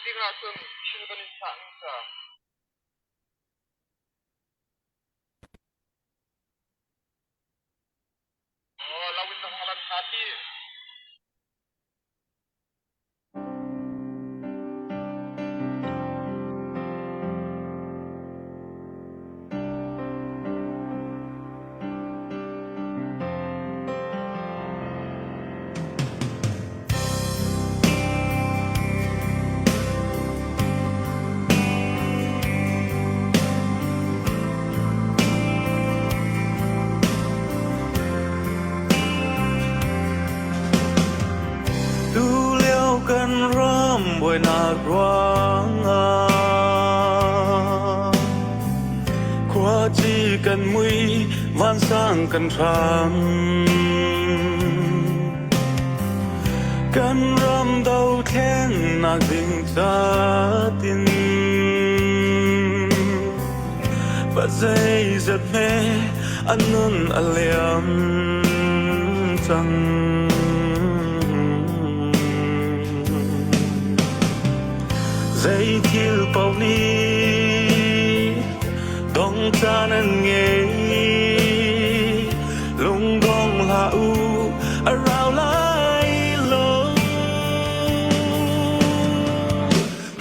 Meeting ahcun thil kan in chahmi ca. Aw, lo in na hong lan ṭha ti. Tulio kan ram buainak ruangah khuaci kan mui vansang kan hram. Kan ram dothlennak ding catin Pazeizat hme an nun a liam cang. Zei thil paoh nih dong caan an ngei. Lungdong hlah u, a rau lai lo.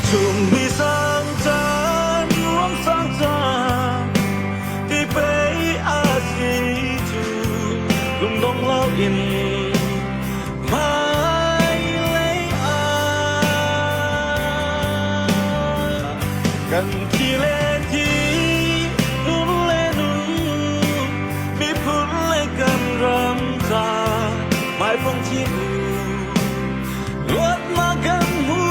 Chummi sang caan, ruam sang caan, ti pei a si cu lungdong loin hmailei ah kan thi le thi, nun le nun, miphun le kan ram ca hmaifong chin u. Luatnak kan hmu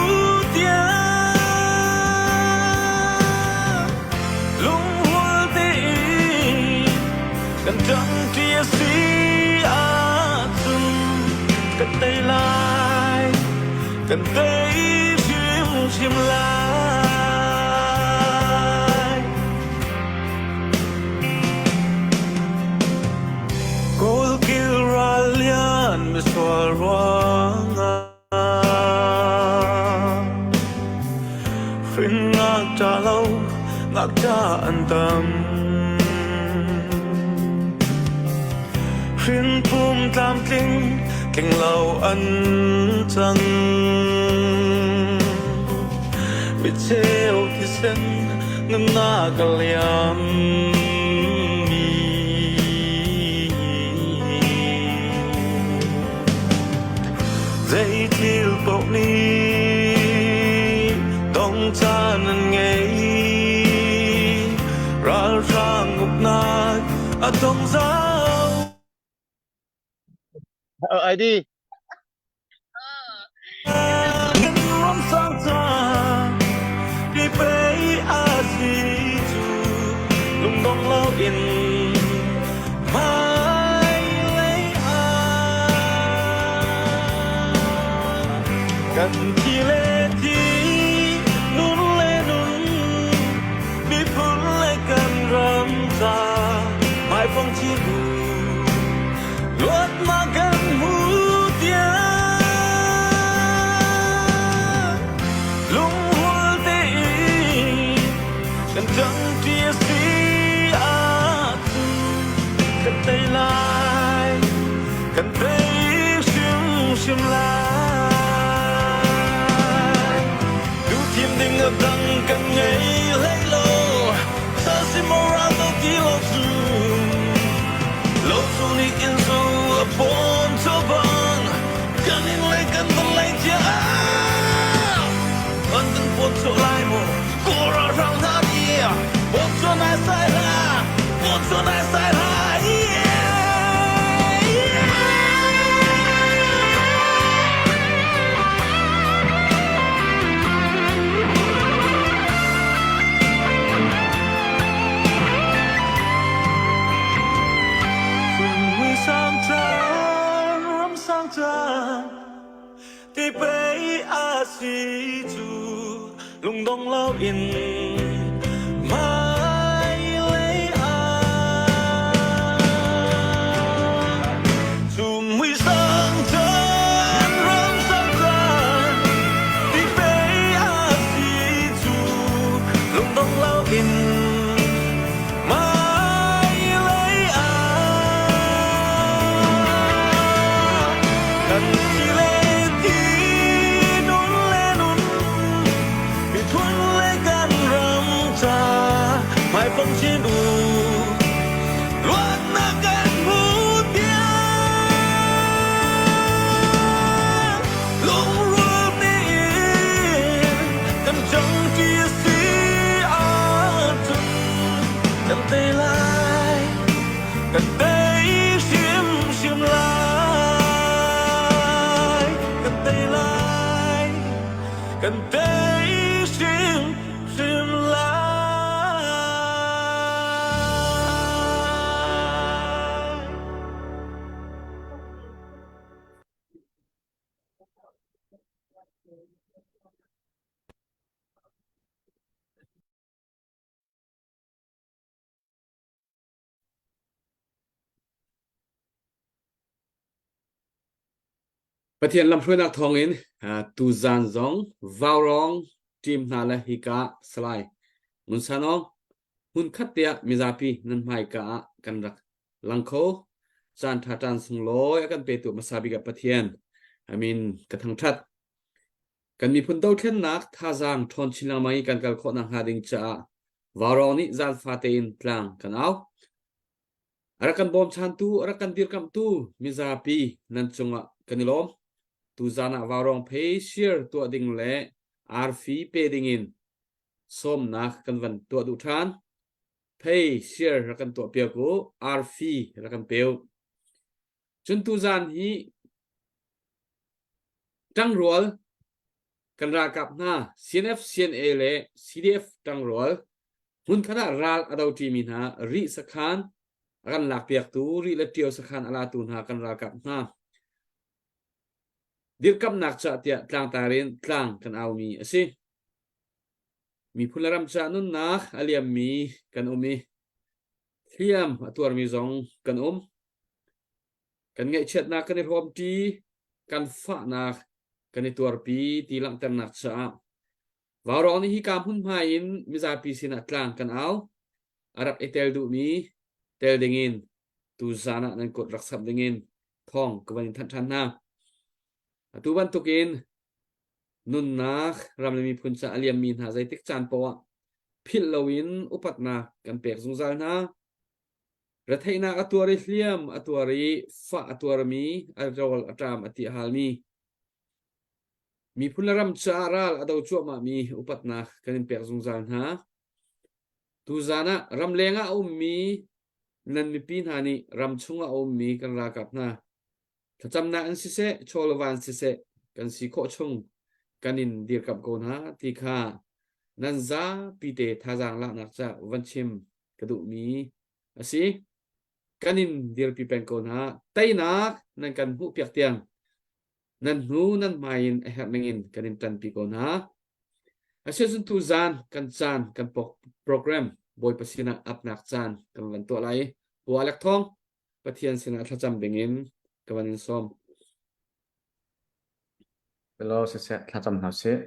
tiang lungrual tein kan ṭangṭi a si ahcun kan tei lai, kan tei hrimhrim lai. Kawlkil ral lian misual ruangah hrin ngakṭah lo ngakṭah an tam. Hrin pum tlamtling tling lo an cang. Micheu thisen nunnak a liam mi. Zeithil paoh nih dong caan an ngei. Ralhrang uknak a dong zau. ID. Ram sang ca ti pei a si cu lungdong loin hmailei ah kan thi le thi nun le nun miphun le kan ram ca hmaifong chin u luatnak kan hmu tiang lungrual tein kan ṭangṭi a si ahcun kan tei lai, kan tei hrimhrim lai. Duhthim ding a dang kan ngei hlei lo, Sasimoral do ti lo cu. Lo cu nih inn cu a pawn cu bang kan inn le kan vawlei cia an kan pawt chuah lai maw Kawl ralhrang hna nih pawt chuah nai sai hlah pawt chuah nai sai hlah. Mui sang caan, ram sang caan, ti pei a si cu lungdong loin hmailei ah cu mui sang caan, ram sang caan, ti pei a si. Kan thi le thi nun le nun miphun le kan ram ca hmaifong chin u luatnak kan hmu tiang lungrual tein kan ṭangṭi a si ahcun kan tei lai kan tei hrimhrim lai kan tei lai kan tei hrimhrim lai. Pathian lamhruainak thawngin tuzan zong Vaurawng team hna le hika Salai Ngun Sanawng hmunkhat te ah mizapi nan hmaika ah kan rak lang kho. Caan ṭha caan sunglawi a kan petu hmasa bik ah Pathian amin ka thangṭhat. Kan miphun dothlennak thazaang ṭhawn chin lengmang i kan kal khawh nakhnga ding caah Vaurawng nih zan fate in tlang kan au. A rak kan bawmchantu, a rak kan dirkamhtu mizapi nan cungah kan i lawm. Tuzan ah Vaurawng phei share tuah ding le arfi pe ding in sawmnak kan van tuah duh ṭhan. Phei share rak kan tuah piak u, arfi rak kan pe u. Cun tuzan hi ṭangrual kan ralkap hna CNF, CNA le CDF ṭangrual hmunkhat ah ral a doṭimi hna Rih sakhan a kan lakpiaktu Rih le Ṭio sakhan a latu hna kan ralkap hna dirkamhnak cah tiah tlangtar in tlang kan aumi a si. Miphun le ram caah nunnak a liammi kan um i hliam a tuarmi zong kan um. Kan ngaihchiatnak kan i hrawmṭi, kan fahnak kan i tuarpi ti langhternak caah Vaurawng nih hika hmunhma in mizapi sinah tlang kan au. A rak i tel duhmi tel dingin tuzan ah nan kut rak samh dingin thawng ka van in thanh ṭhan hna. Atu bantukin nunnak ram le miphun ca a liammi hna zeitik caan paoh ah philh loin upatnak kan pek zungzal hna. Retheihnak a tuar i hliam a tuar i fah a tuarmi, a rawl a ṭam a ti a halmi, miphun le ram caah ral a do cuahmahmi upatnak kan in pek zungzal hna. Tuzan ah ramleng ah a ummi nan mipi hna nih ram chungah a ummi kan ralkap hna thlacamnak in siseh, chawleva in siseh kan si khawh chung kan in dirkamh ko hna ti kha nan zapi te thazaang laknak ca van chim ka duhmi a si. Kan in dirpi peng ko hna. Teinak nan kan hmuhpiak tiang nan hnu nan hmai in a herh ning in kan in ṭanpi ko hna. Asiahcun tuzan kan caan kan program Bawipa sinah apnak caan kan van tuah lai. Pu Alec Thawng, Pathian sinah thlacam dingin ka van in sawm. Hello, siseh thlacam hna sih.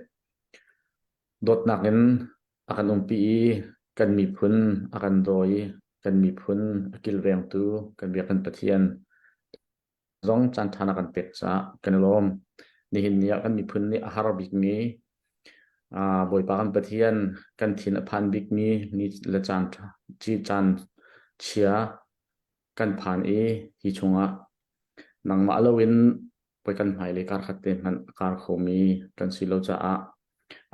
Dawtnak in a kan umpi i kan miphun a kan dawi, kan miphun a kilvengtu kan biakinn Pathian zong caanṭha na kan pek caah kan i lawm. Nihin ni ah kan miphun nih a har bikmi Bawipa kan Pathian kan thin a phan bikmi ni le caan ci caan chia kan phan i hi chungah nangmah loin poi kan hmailei karkhat te hmanh a kar khomi kan si lo caah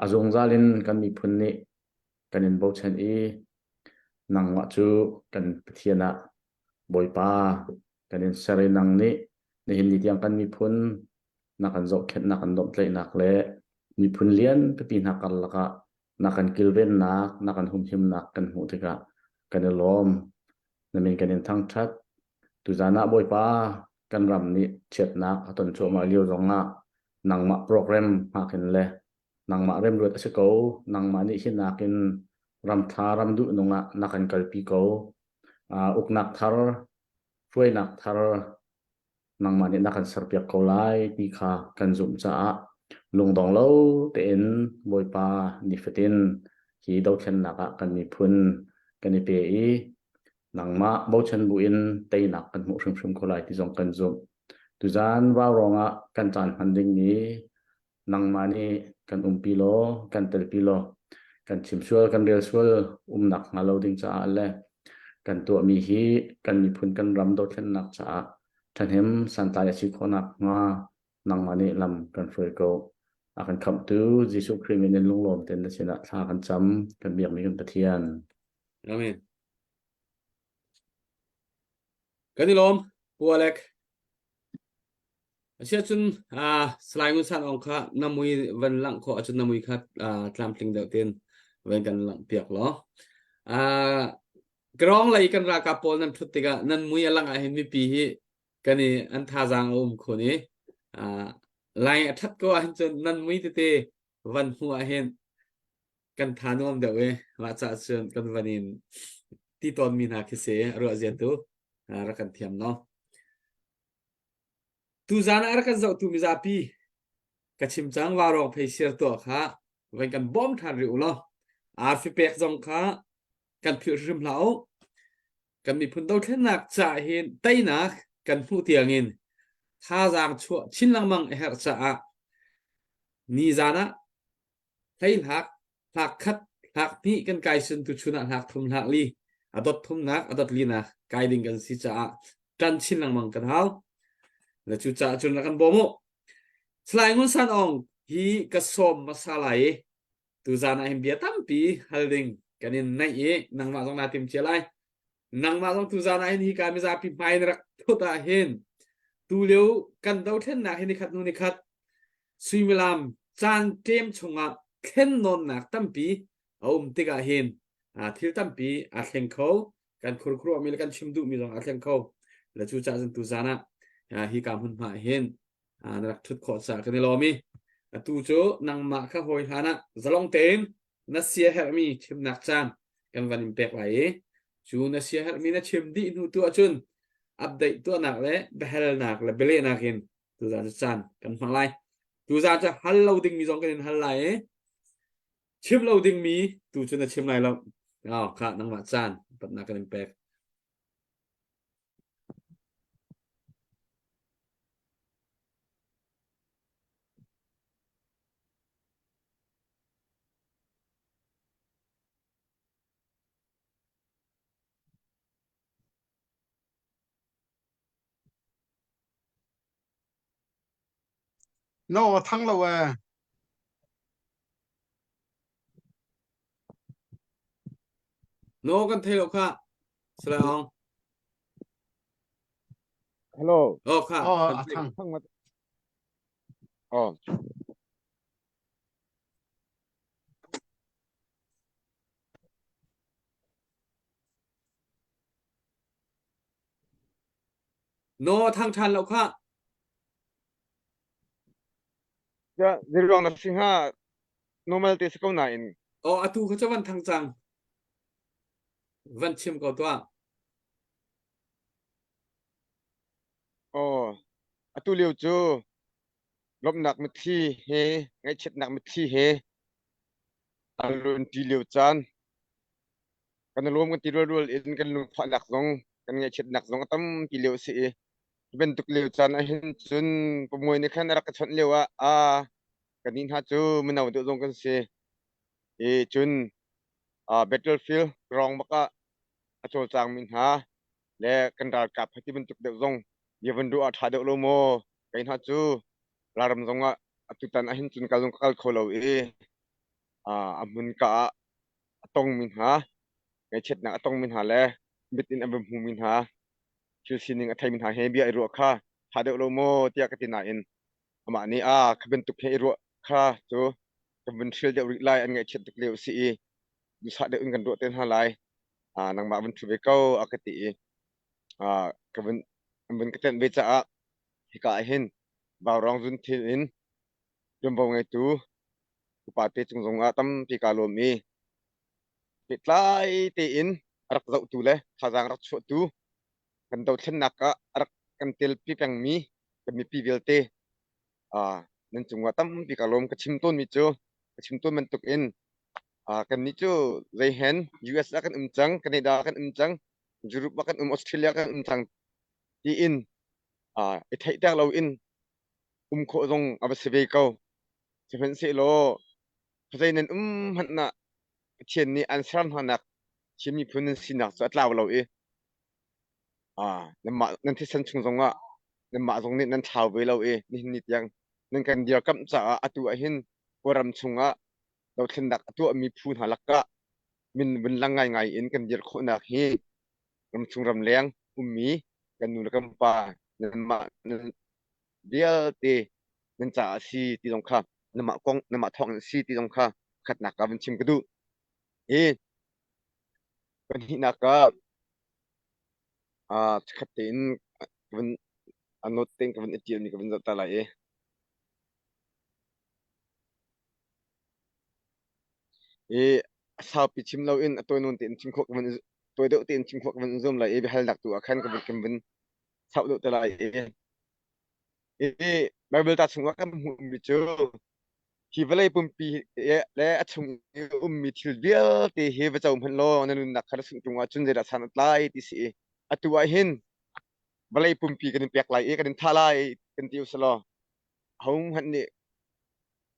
a zungzal in kan miphun nih kan in bochan i nangmah cu kan Pathian ah Bawipa kan in ser i nang nih nihin ni tiang kan miphun na kan zohkhenh na kan domhtlaihnak le miphun lian pipi hna karlak ah na kan kilvennak na kan humhimnak kan hmuh tikah kan i lawm na min kan in thangṭhat tuzan ah Bawipa kan ram nih chiatnak a ton cuahmah lio zongah nangmah program hngak in le nangmah remruat a si ko nangmah nih hi nakin ram ṭha ram duh nung ah na kan kalpi ko uh, uknak thar hruainak thar nangmah nih na kan serpiak ko lai ti kha kan zumh caah lungdong lo tein Bawipa nifatin hi dothlennak ah kan miphun kan i pe i nangmah bochan buin teinak kan hmuh hrimhrim ko lai ti zong kan zumh. Tuzaan vaurawng ah kan caan hman dingmi nangmah nih kan umpi law, kan telpi law, kan chim sual, kan rel sual umnak hnga lo ding caah le kan tuahmi hi kan miphun kan ram dothlennak caah ṭhahnem santlai a si khawhnak hnga nangmah nih lam kan hruai ko. A kan khamhtu Jesuh Khrih min in lunglawm tein na sinah thla kan cam, kan biakmi kan Pathian. Amen. Kan i lawm, Pu Alec. Asiahcun Salai Ngun San Aung kha na mui van langh khawh ahcun na mui kha tlamtling deuh tein van kan langh piak law. Grawng lei kan ralkap pawl nan ṭhut tikah nan mui a langh ahhin mipi hi kan i an thazaang a um khun i lai a ṭhat ko ahhin cun nan mui tete van hmuh ahhin kan tha nuam deuh i mah caah cun kan van in ti tawnmi hna khi si ruah zian tu rak kan thiam no. Tuzaan ah rak kan zohtu mizapi ka chim cang varawng phei tuah kha van kan bawm ṭhan rih u law arfi pek zong kha kan philh hrim hlah u. Kan miphun dothlennak ca hin teinak kan hmuh tiangin thazaang chuah chin lengmang a herh caah nizan ah hleihlak hlak khat hlak hnih kan kai sun tu chun ah hlak thum hlak li a dot thumnak a dot linak kai ding kan si caah ṭan chin lengmang kan hau. Na cu caah cun rak kan bawm u. Salai Ngun San Aung hi ka sawm hmasa lai i tuzaan ah hin bia tampi hal ding kan in naih i nangmah zong naa tim cia lai. Nangmah zong tuzaan ah hin hika mizapi hmai na rak thut ah hin tulio kan dothlennak hi nikhat hnu nikhat suimilam caan ṭem chungah thlen nawnnak tampi a um tikah hin thil tampi aa thleng kho kan khurkhuruahmi le kan chim duhmi zong aa thleng kho le cu caah cun tuzaan ah hi ka hmunhma hin na rak ṭhut khawh caah kan i lawm i atu cu nangmah kha hawi hlan ah zalong tein na sia herhmi chimnak caan kan van in pek lai i cu na sia herhmi na chim dih hnu tu ahcun update tuahnak le biahalnak le bialehnak in tuzaan cu caan kan hmang lai tuzaan cu hal lo dingmi zong kan in hal lai i chim lo dingmi tu cu na chim lai lo oh kha nangmah caan patnak kan in pek No, a thang lo ee. No kan thei lo kha. Salai Aung. Hello. Oh kha. Oh, a thang. Thang mat. Oh. No thang ṭhan lo kha. Ja, ziruang na si hnga normal te si ko nain. Oh, atu kha cu van thang cang. Van chim ko tuah. Oh, atu lio cu lawmhnak mitthli he ngaihchiatnak mitthli he a luan ṭi lio caan kan i lawm kan ti rualrual in kan lungfahnak zong kan ngaihchiatnak zong a tampi lio a si i hi bantuk lio caan ahhin cun pamuai nih khan a rak ka chawnh lio ah a kannih hna cu mino deuh zong kan si i cun battlefield ground bak ah a cawlcangmi hna le kan ralkap hei ti bantuk deuh zong bia van ruah ah ṭha deuh lo maw kei hna cu ralram zong ah atutan ahhin cun kal zong ka kal kho lo i a hmun ka ah a tongmi hna ngaihchiatnak a tongmi hna le mit in a va hmumi hna thil sining a theimi hna he bia i ruah kha ṭha deuh lo maw tiah ka ti nain amah nih a kha bantuk he i ruah kha cu kan vun hrial deuh rih lai an ngaihchiat tuk lio a si i duhsah deuh in kan ruah te hna lai nangmah vun ṭhu ve ko a ka ti i ka vun vun ka tenh ve caah hika ah hin vaurawng zun thil in ṭuanvo ngeitu upate cung zong ah tampi kaa lawm i pehtlai tein a rak zohtu le thazaang rak chuahtu kan dothlennak ah a rak kan telpi pengmi kan mipi vialte nan cungah tampi kaa lawm. Ka chim tawnmi cu ka chim tawn bantuk in kannih cu zeihen US ah kan um cang, Canada ah kan um cang, Europe ah kan um, Australia ah kan um cang tiin. I theihter loin um khawh zong a va si ve ko. Sihmanhsehlaw khuazei nan um hmanh ah Pathian nih an ser hnanak Chin miphun nan sinak cu a tlau lo i nanmah nan thisen chung zongah nanmah zong nih nan thlau ve lo i nihin ni tiang nan kan dirkamh caah atu ah hin Kawlram chungah dothlennak a tuahmi phu hna lakah min vun lang ngaingai in kan dir khawhnak hi ramchung ramleng ummi kan nu le kan pa nanmah nan vialte nan caah a si ti zong kha nanmah kong nanmah thawng in a si ti zong kha khatnak ah vun chim ka duh. Hi pahnihnak ah khat tein ka vun a note tein ka vun i ṭialmi ka vun zoh ta lai i I a saupi chim loin a tawi nawn tein chim khawh ka van tawi deuh tein chim khawh ka van zuam lai i biahalnak tu ah khan ka van kan van sauh deuh te lai i i Bible ta chungah kan hmuhmi cu hi vawlei pumpi le a chung i ummi thil vialte hi va co hmanh law na nunnak kha na sungh ṭung ahcun zeidah san a tlai ti si i atu ah hin vawlei pumpi kan in pek lai i kan in thah lai kan ti usalaw ahohmanh nih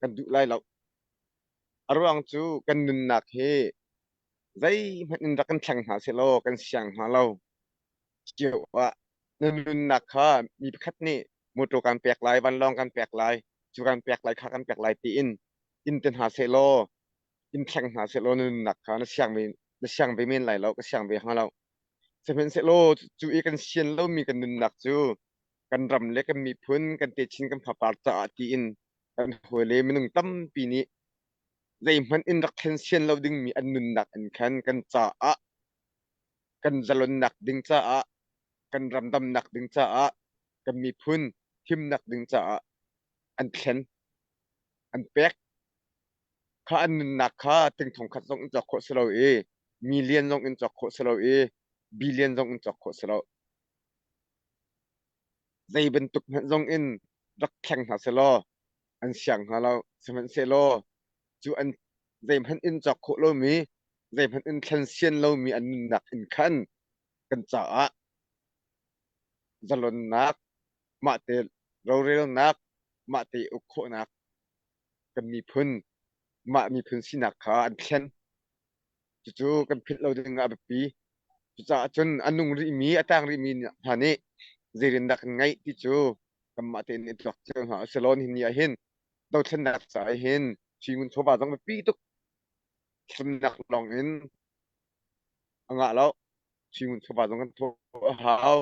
kan duh lai lo. A ruang cu kan nunnak hi zeihmanh in rak kan thleng hna sehlaw kan siang hnga lo. Cio ah na nunnak kha mi pakhat nih motor kan pek lai, vanlawng kan pek lai, cu kan pek lai, kha kan pek lai tiin in te hna sehlaw, in thleng hna sehlaw na nunnak kha na siang ve, na siang ve men lai lo, ka siang ve hnga lo. Sihmanhsehlaw cu i kan sian lomi kan nunnak cu kan ram le kan miphun, kan techin kan fapar caah tiin kan hawile minung tampi nih zeihmanh in rak thlen sian lo dingmi an nunnak in khan kan caah kan zalonnak ding caah kan ram damnak ding caah kan miphun himnak ding caah an thlen an pek kha an nunnak kha ting thong khat zong in cawk khawh si lo i million zong in cawk khawh si lo i billion zong in cawk khawh si lo Zei bantuk hmanh zong in rak thleng hna sehlaw an siang hnga lo. Sihmanhsehlaw cu an zeihmanh in cawk khawh lomi, zeihmanh in thlen sian lomi an nunnak in khan kan caah zalonnak, mahte rorelnak, mahte uk khawhnak kan miphun, mah miphun sinak kha an thlen. Cucu kan philh lo ding ah a biapi. Cucaah cun a nung rihmi, a tang rihmi hna nih zeirin dah kan ngeih ti cu kanmah tein i tuak cio hna usih law nihin ni ah hin dothlennak caah hin sui ngun chawva zong biapi tuk thimnak lawng in a ngah lo. Sui ngun chawva zong kan thawh a hau.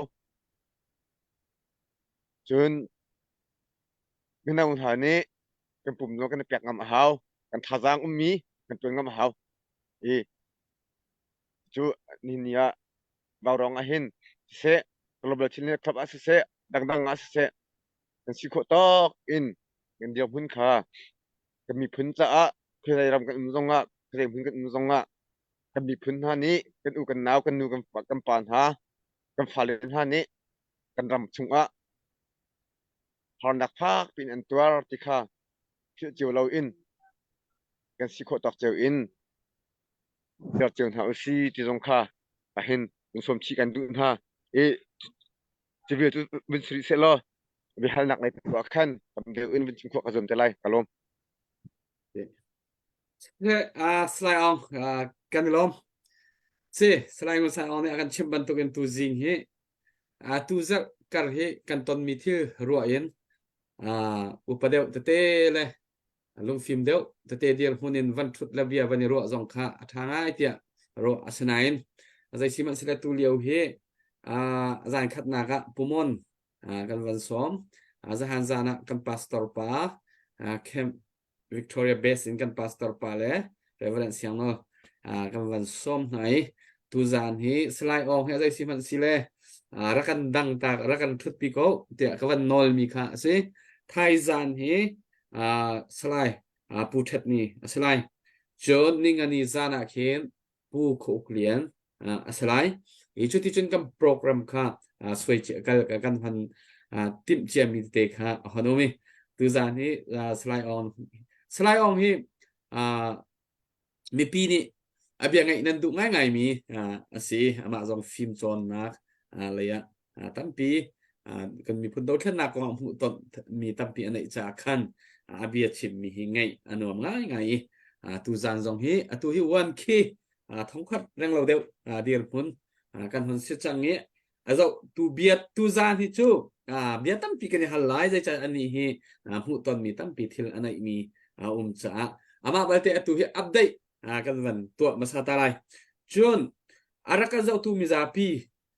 Cun mino hna nih kan pum zong kan i pek ngam a hau. Kan thazaang ummi kan ṭuan ngam a hau. I cu nihin ni ah Vaurawng ah hin siseh, Global Chin Club ah siseh, dangdang ah siseh, kan si khawh tawk in kan dirhmun kha kan miphun caah khuazei ram kan um zongah khuazei hmun kan um zongah kan miphun hna nih kan u kan nau kan nu kan kan pa hna kan fale hna nih kan ram chungah harnak fak piin an tuar ti kha philh cio loin kan si khawh tawk cio in ser cio hna usih ti zong kha ahin in sawm chih kan duh hna i civil cu vun si rih sehlaw biahalnak lei tu ah khan tam deuh in vun chim khawh ka zuam te lai ka lawm. Salai Aung kan i lawm. Si, Salai Ngun Sai Aung nih a kan chimh bantukin tu zing hi tu zarh kar hi kan tonmi thil ruah in upa deuh tete le lungfim deuh tete dirhmun in van ṭhut le bia van i ruah zong kha a ṭha ngai tiah ruah asinain zei sihmanhsehlaw tu lio hi zan khatnak ah pumon kan van sawm zahan zan ah kan pastor pa camp Victoria Base in kan pastor pa le Reverend Siangnawl kan van sawm hna i tuzaan hi Salai Awng hi a zei si hmanh si le rak kan dang tak rak kan ṭhut pi ko tiah ka van nawl mi kha a si thaizaan hi Salai Pu Ṭhet Ni a si lai cun ningani zaan ah khin Pu Khaw Uk Lian a si lai. I cuticun kan program kha suai kal kan hman timh ciami tete kha a hon um i tuzaan hi Salai Aung Salai Aung hi mipi nih a bia ngaih nan duh ngaingaimi a si. Amah zong fim cawnnak lei ah tampi. Kan miphun dothlennak kong ah hmuhton mi tampi a neih caah khan a bia chimmi hi ngaih a nuam ngaingai i tuzan zong hi atu hi one khi thongkhat renglo deuh dirhmun kan hun si cang i a zoh tu bia tuzan hi cu bia tampi kan i hal lai zeicah anih hi hmuhtonmi tampi thil a neihmi a um caah amah balte atu hi update kan van tuah hmasa ta lai. Cun a rak kan zohtu mizapi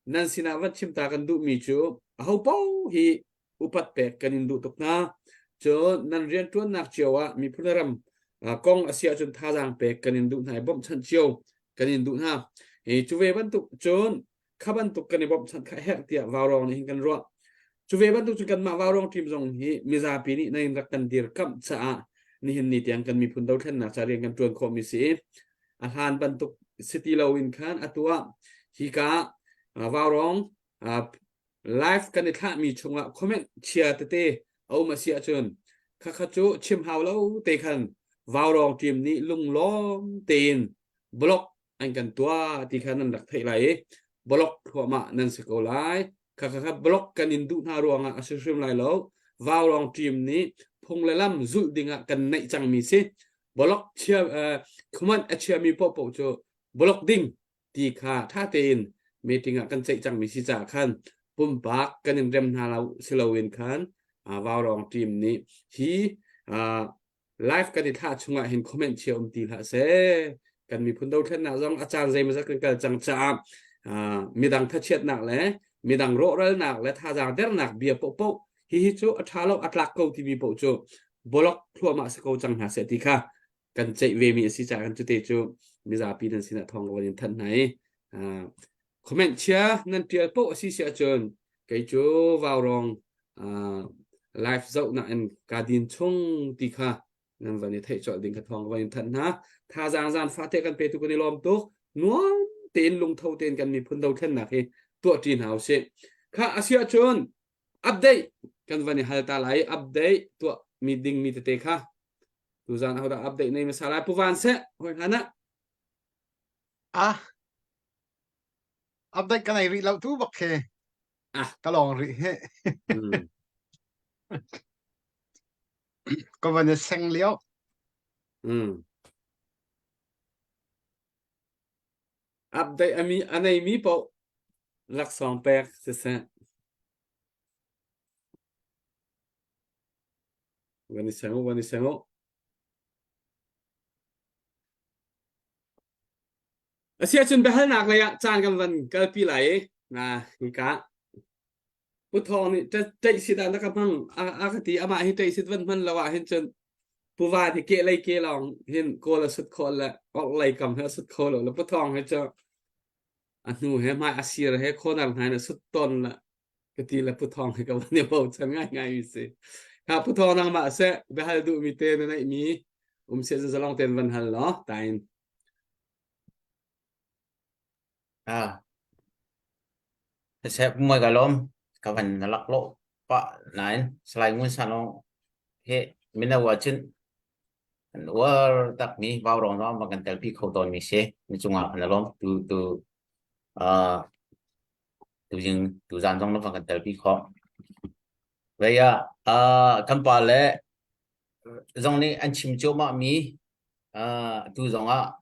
nan sinah van chim ta kan duhmi cu aho paoh hi upat pek kan in duh tuk hna. Cun nan rianṭuannak cio ah miphun ram kong a si ahcun thazaang pek kan in duh hna i bawmhchanh cio kan in duh hna. Hi cu ve bantuk cun kha bantuk kan i bawmhchanh kha herh tiah Vaurawng nih hin kan ruah. Cu ve bantuk cun kanmah Vaurawng team zong hi mizapi nih nan in rak kan dirkamh caah nihin ni tiang kan miphun dothlennak ca rian kan ṭuan khawhmi si i a hlan bantuk si ti loin khan atu ah hika Vaurawng live kan i thlahmi chungah comment chia tete a um a si ahcun khakha cu chim hau lo te khan Vaurawng team nih lunglawm tein block an kan tuah ti kha nan rak theih lai i block thluahmah nan si ko lai. Kha kha kha block kan in duh hna ruangah a si hrim lai lo. Vaurawng team nih phung le lam zulh dingah kan neih cangmi si. Block chia uh, comment a chiami paohpaoh cu block ding ti kha tha tein meeting ah kan ceih cangmi si caah khan pumpak kan in rem hna lo si loin khan uh, Vaurawng team nih hi uh, live kan i thlah chungah hin comment chia um ti hlah seh. Kan miphun dothlennak zong a caan zeimawzat kan kal cang caah midang thachiatnak le midang rawhralnak le thazaang dernak bia paohpaoh hihi cu a ṭha lo a tlak ko timi paoh cu bolok thluahmah si ko cang hna seh ti kha kan ceih ve mi a si caah kan cute cu mizapi nan sinah thawng ka van in thanh hna i comment chia nan ṭial paoh a si si ahcun kei cu vaurawng live zohnak in ka din chung ti kha nan van i theih colh ding kha thawng ka van in thanh hna. Thazaang zan fate kan petu kan i lawm tuk. Nuam tein lungtho tein kan miphun dothlennak hi tuah ṭi hna usih. Kha a si ahcun update kan van i hal ta lai. Update tuah mi ding mi tete kha tuzan ahodah update nei hmasa lai Pu Van seh hoi hlan ah. Ah update ka nei rih lo tu bak khi. Ah. Ka lawng rih he. Mm. Ka van i seng lio. Mm. Update ami a nei mi paoh laksawng pek siseh. Van i seng u, van i seng u. Asiahcun biahalnak lei ah caan kan van kalpi lai i na hika Pu Thawng nih ṭaihsit ah na ka hmang a ka ti amah hi ṭaihsit van hman lo ah hin cun Pu Van hi kehlei ke lawng hin kawl a sut khawh le orhlei kam he a sut kho lo le Pu Thawng hi cu a hnu he hmai a sir he corner hna in a sut tawn le ka ti le Pu Thawng hi ka van i bochan ngaingai mi si. Kha Pu Thawng nangmah seh biahal duhmi te na neihmi um sia zalong tein van hal law tain. Ah. Siseh moi ka lawm ka van na laklawh pah nain Salai Ngun Sanong he mino ahcun an uar takmi vaurawng zong van kan telpi kho tawnmi si. Mi cungah na lawm tu tu uh, tuzing tuzan zong na van kan telpi khawh. Vei ah uh, kan pa le zong nih an chim cuahmah mi uh, tu zong ah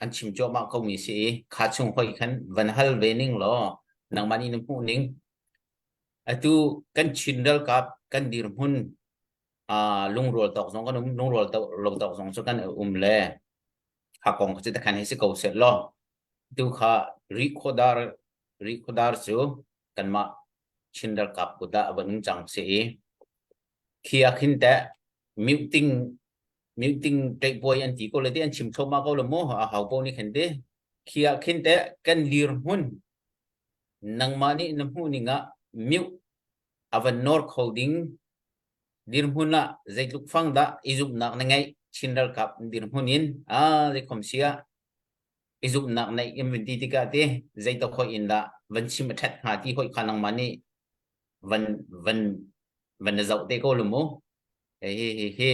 an chim cuahmah ko mi si i kha chung hoi khan van hal ve ning law nangmah nih na hmuh ning atu kan Chin ralkap kan dirhmun uh, lungrual tawk zong kan um lungrual lo tawk zong cu kan um le ha kong cu takhan hi si ko seh law tu kha rikhodar rikhodar cu kanmah Chin ralkap kut ah van um cang si i Khi ah khin teh muting muting ṭeihpuai an ti ko le ti an chim thluahmah ko lo mu a hau paoh nih khin ti. Khi ah khin teh kan dirhmun nangmah nih na hmuh ning ah mute a van nawr kho ding dirhmun ah zeitluk fang dah i zumhnak na ngeih Chin ralkap dirhmun in ah zeikhom si ah i zumhnak neih in van ti tikah ti zeitok hoi in dah van chim a ṭhat hnga ti hoi kha nangmah nih van van van na zoh te ko lu mu hi hi hi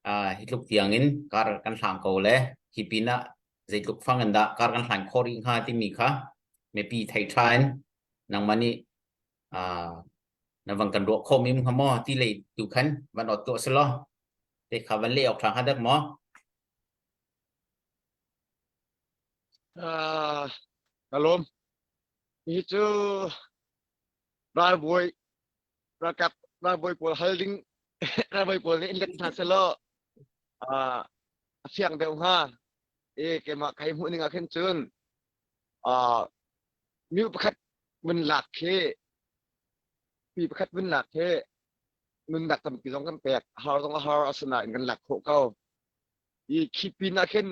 ah hi tluk tiang in kar kan hlang ko le hi pin ah zeitluk fang in dah kar kan hlan khawh rih hnga timi kha mipi thei tha in nangmah nih ah. Na van kan ruah khawh mi hnga maw ti lei tu khan van ot tuah selaw te kha van leh awk ṭha hnga dek maw? Ah, ka lawm. Hi cu ralbawi ralkap ralbawi pawl hal ding ralbawi pawl nih in let hna selaw ah a fiang deuh hnga. E keimah kai hmuh ning ah khin cun ah mi pakhat vun lak khi mi pakhat vun lak khi nunnak tampi zong kan pek har zong a har asinain kan lak khawh ko. I khi pin ah khin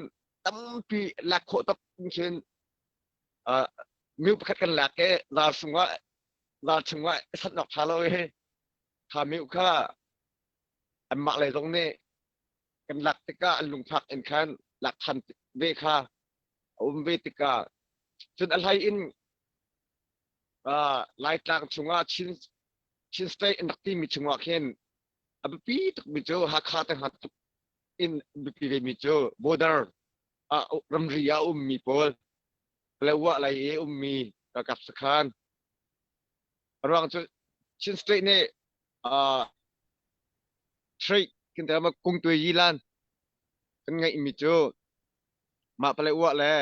tampi lak khawh tak khin uh, mi pakhat kan lak i ral sungah ral chungah sat awk ṭha lo i kha mi kha anmah lei zong nih kan lak tikah an lungfak in khan lak ṭhan ve kha a um ve tikah cun a hlei in uh, Laitlang chungah Chin Chin State an rak timi chungah khin a biapi tukmi cu Hakha te hna tuk in biapi vemi cu border ah ramri ah ummi pawl Paletwa lei i ummi ralkap sakhan a ruang cu Chin State nih uh, trade kan te kung tui yi lan kan ngeihmi cu mah Paletwa le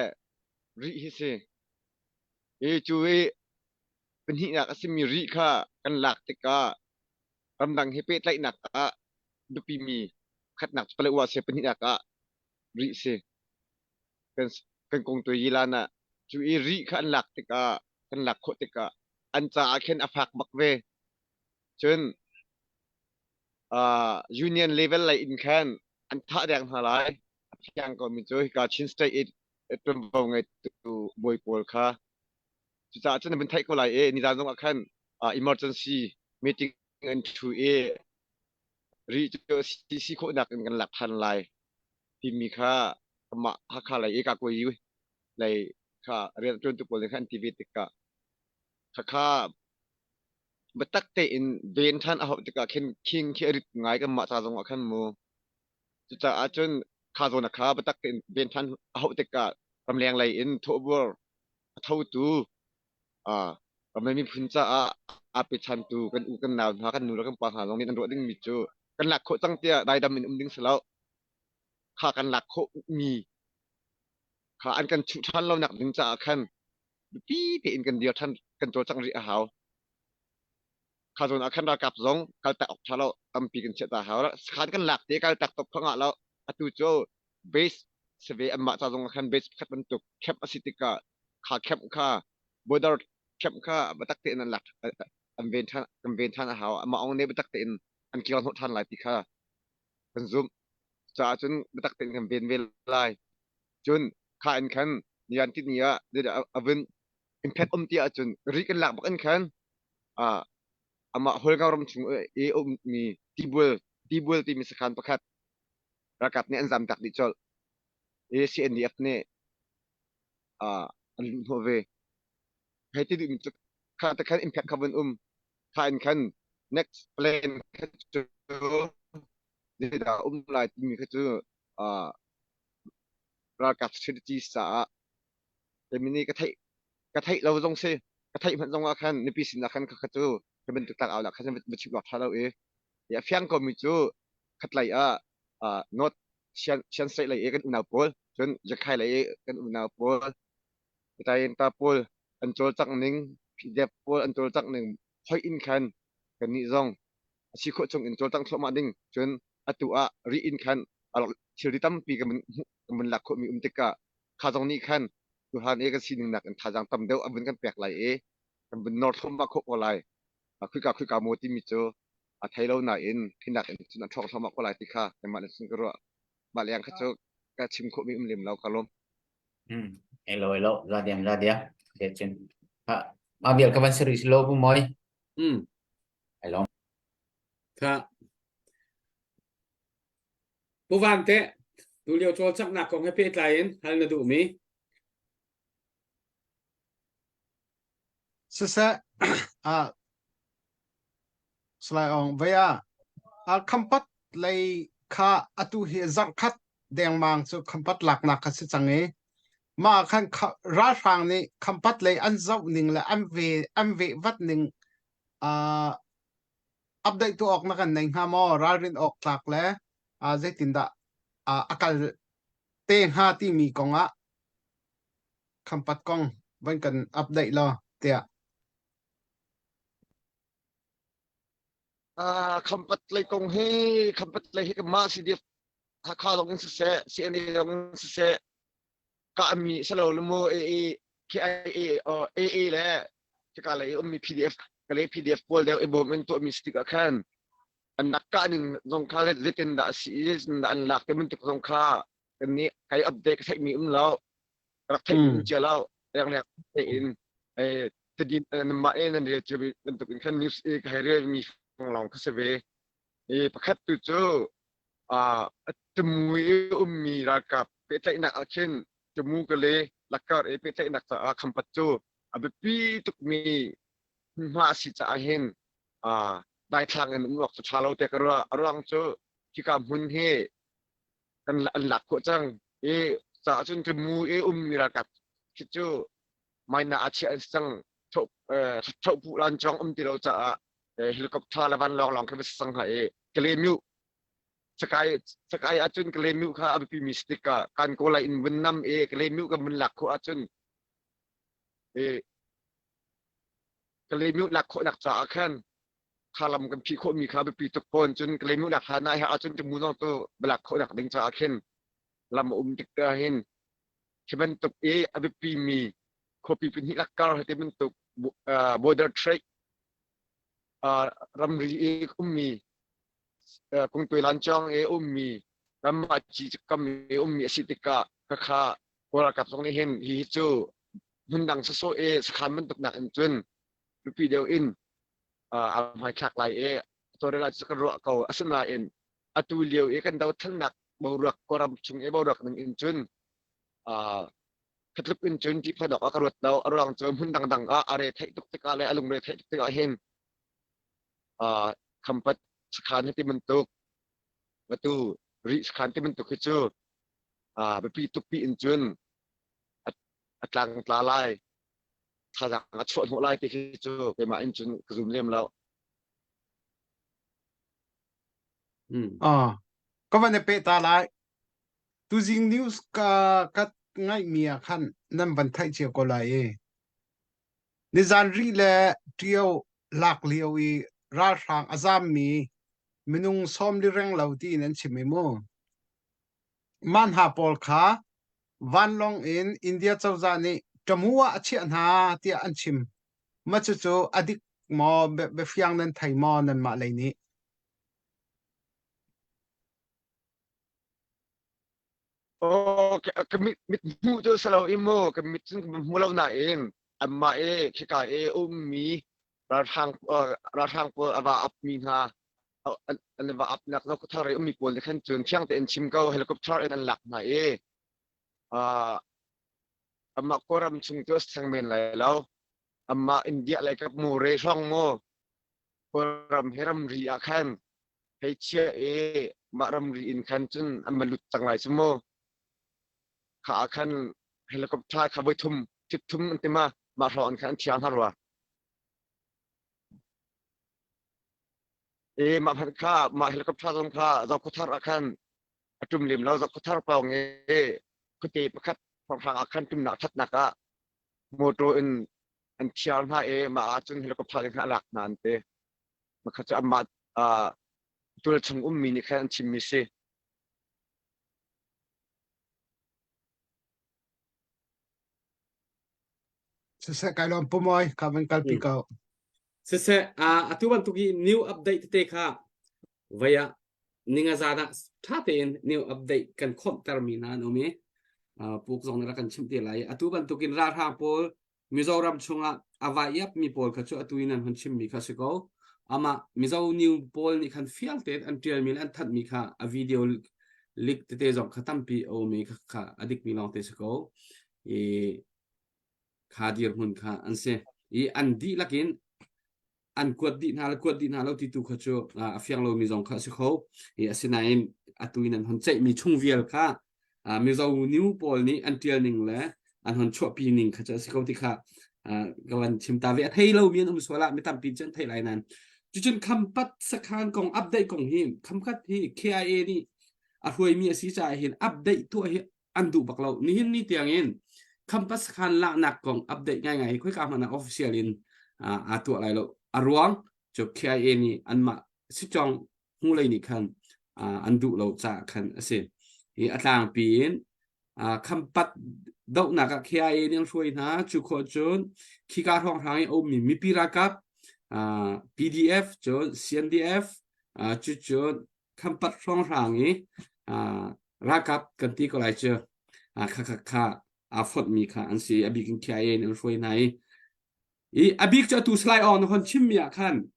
rih hi si i cu i pahnihnak a simi rih kha kan lak tikah ramdang he pehtlaihnak ah biapimi khatnak cu Paletwa si pahnihnak ah rih si. Kan kan kong tu yilan ah cu i rih kha an lak tikah kan lak khawh tikah an caah khin a fak bak ve. Cun uh, union level lei in khan an thah deng hna lai. A fiang ko mi cu hika Chin State i ṭuanvo ngeitu bawi pawl kha cucaah cun an theih ko lai i nizan zong ah khan uh, emergency meeting an ṭhu i ri cu si khawhnak in kan lak ṭhan lai timi kha amah Hakha lei i Kakuai lei kha rianṭuantu pawl nih khan an ti ve tikah khakha biatak tein ven ṭhan a hauh tikah khin khing khi a rit ngai kanmah ca zong ah khan mu. Cucaah cun kha zawn a kha biatak tein ven ṭhan a hauh tikah ramleng lei in thawhbur a thotu Ramlei miphun caah aa pechantu kan u kan nau hna kan nu le kan pa hna zong nih an ruah dingmi cu kan lak khawh cang tiah daidam in um ding si lo. Kha kan lak khawhmi kha an kan chuh ṭhan lonak ding caah khan biapi tein kan dir ṭhan kan cawlcangh rih a hau. Kha zawn ah khan ralkap zong kaltak awk ṭha lo tampi kan chiah ta hau. Khan kan lak te kaltak tuk kha ngah lo. Atu cu base si ve anmah ca zong ah khan base pakhat bantuk camp a si tikah kha camp kha border camp kha biatak tein an lak an ven ṭhan kan ven ṭhan a hau amah ong nih biatak tein an kir hnawh ṭhan lai ti kha kan zumh caah cun biatak tein kan ven ve lai cun kha in khan nian ti ni ah a vun impact um ti ahcun ri kan lak bak in khan ah amah Hualngo ram chung i ummi tibul tibul timi sakhan pakhat ralkap nih an zamtak dih colh i CNDF nih uh, an luh hnawh ve. Hei ti duhmi cu kha te khan impact kha vun um. Kha in khan next plan kha cu zeidah um lai timi kha cu uh, ralkap strategies caah Gemini ka theih ka theih lo zong si ka theih hmanh zong ah khan mipi sin ah khan kha cu ka bantuk tak au la khan va chim awk tha lo i a fiang ko mi cu khatlei ah uh, North Shan Shan State lei i kan unau pawl cun Jakhai lei i kan unau pawl Tayenta pawl an cawlcangh ning PDF pawl an cawlcangh ning hoih in khan kannih zong a si khawh chung in cawlcangh thluahmah ding cun atu ah ri in khan thilri tampi kan vun lak khawhmi um tikah kha zong nih khan tuhan i kan sining nak in thazaang tam deuh a vun kan pek lai i kan vun nor thluahmah khawh ko lai khuika khuika maw timi cu a thei lo nain hinak in cun a ṭhawng thluahmah ko lai ti kha keimah nih cun ka ruah mah leng kha cu ka chim khawhmi um lem lo ka lawm Hmm. Elo elo za diam za diam de cun ha ma vial ka van seri lo bu moi Hmm. elo Tha. Pu Van te tu lio cawlcanghnak kong he pehtlai in hal na duhmi Siseh, ah, Salai Aung, vei ah, ah Khampat lei kha atu hi zarhkhat dengmang cu Khampat laknak kha si cang i mah ah khan ralhrang nih Khampat lei an zoh ning le an ve an vehvat ning ah. update tu awk na kan nei hnga maw ralrin awk tlak le zeitindah a kal te hnga timi kong ah khampat kong van kan update law tiah. Khampat lei kong hi khampat lei hi mah CDF Hakha lawng in siseh CNA lawng in siseh kahmi silo le mu AA KIA or AA le hika lei ummi PDF ka lei PDF pawl deuh i bawm in tuahmi si tikah khan an nak kah ning zong kha zeitin dah a si i zeitin dah an lak ti bantuk zong kha kan nih kai update ka theihmi um lo rak theih um cia lo leng leng tein tadin mah e nan rel cia bantuk in khan news i ka hei rel mi lawng kha si ve i pakhat tu cu Tamu i ummi ralkap pehtlaihnak ah khin Tamu ka le Lakar i pehtlaihnak caah Khampat cu a biapi tukmi hmunhma a si caah hin daithlang in um awk cu ṭha lo tiah ka ruah. A ruang cu hika hmun hi kan an lak khawh cang i caah cun Tamu i ummi ralkap khi cu maina a chiah an si cang. Thohpuh lan cawng um ti lo caah helicopter le vanlawng lawng khi va si cang hnga i Kalaymyo Sakai Sakai ahcun Kalaymyo kha a biapimi si tikah kan kawl in vun nam i Kalaymyo kan vun lak khawh ahcun i Kalaymyo lak khawhnak caah khan kha lam kan phih khawhmi kha a biapi tuk fawn cun Kalaymyo lak hlan ah ahcun Tamu zong cu va lak khawhnak ding caah khin lam a um tik te ahhin khi bantuk i a biapimi khuapi pahnih lakkar hiti bantuk border trade ramri i ummi kungtuai lancawng i ummi ramah ci kam i ummi a si tikah khakha Kawl ralkap zong nih hin hihi cu hmundang sawsawh i sakhan bantuk nak in cun biapi deuh in aa hmaithlak lai i tawlrel ah cu kan ruah ko asinain atu lio i kan dothlennak boruak Kawlram chung i boruak ning in cun khatluk in cun ṭihphan awk ah ka ruat lo a ruang cu hmun dangdang ah a re theih tuk tikah le a lungre theih tuk tikah hin khampat sakhan hi ti bantuk atu rih sakhan ti bantuk hi cu biapi tuk pi in cun a tlang tla lai thazaang a chuah hnawh lai ti khi cu keimah in cun ka zum lem lo. Ah, ka van i peh ta lai. Tuzing news ka ka ngaihmi ah khan nan van theih cio ko lai i nizan ri le ṭio lak lio i ralhrang a zammi minung sawmli reng lo tiin an chim i mu. Mah hna pawl kha vanlawng in India cozah nih Tamu ah a chiah hna tiah an chim. Mah cucu a dik maw biafiang nan thei maw nanmah lei nih? Oh, ka mit mit hmuh cu si lo i mu ka mit cun ka hmu lo nain anmah i khika i ummi ralhrang ralhrang pawl a va apmi hna an va apnak zokhawthar i ummi pawl nih khan cun fiang tein chim ko helicopter in an lak hna i amah Kawlram chung cu a seng men lai lo amah India lei kap mu re hrawng mu Kawlram hi ramri ah khan hei chia i mah ramri in khan cun an va lut cang lai cu mu kha ah khan helicopter kha voi thum thit thum an ti ma mah hrawng an khan an thiang hna rua e mah hmanh kha mah helicopter zong kha Zokhawthar ah khan a tum lem lo Zokhawthar pawng i khuate pakhat hrawnghrang ah khan tumnak thatnak ah motor in an thiar hna i mah ah cun helicopter in khan a lak hna an ti Makha cu amah tul chung ummi nih khan an chimmi si. Siseh kai lawm pumawi ka van kalpi ko. Siseh atu bantuk i new update tete kha vei ah ninga zan ah ṭha tein new update kan khawmhtermi hna an um i puk zong nih rak kan chimh te lai. Atu bantukin ralhrang pawl Mizoram chungah a vai iapmi pawl kha cu atu in an hun chimmi kha si ko. Amah Mizo new pawl nih khan fiang tein an ṭialmi le an thanhmi kha a video leak tete zong kha tampi a um i kha, kha a dikmi lawngte si ko. I kha dirhmun kha an si. I an dihlak in an kuat dih hna le kuat dih hna lo ti tu kha cu a fiang lomi zong kha a si kho i asinain atu in an hon ceihmi chung vial kha Mizo new pawl nih an ṭial ning le an hon chuahpi ning kha cu a si ko ti kha ka van chim ta ve a thei lomi an um sual ah mi tampi cu an theih lai nain. Cucun Khampat sakhan kong update kong hi Khamkhat hi KIA nih a hruaimi a si caah hin update tuah hi an duh bak lo. Nihin ni tiangin Khampat sakhan laknak kong update ngaingai hi khoika hmanh ah official in aa tuah lai lo. A ruang cu KIA nih anmah sicong hnulei nih khan an duh lo caah khan a si. Hi a tlangpi in Khampat dohnak ah KIA nih an hruai hna. Cu khawh cun khika hrawnghrang i a ummi mipi ralkap PDF cun CNDF cucun Khampat hrawnghrang i ralkap kan ti ko lai cu kha kha kha aa fonhmi kha an si. A bik in KIA nih an hruai hna i I a bik cu atu Salai Aung na hon chimmi ah khan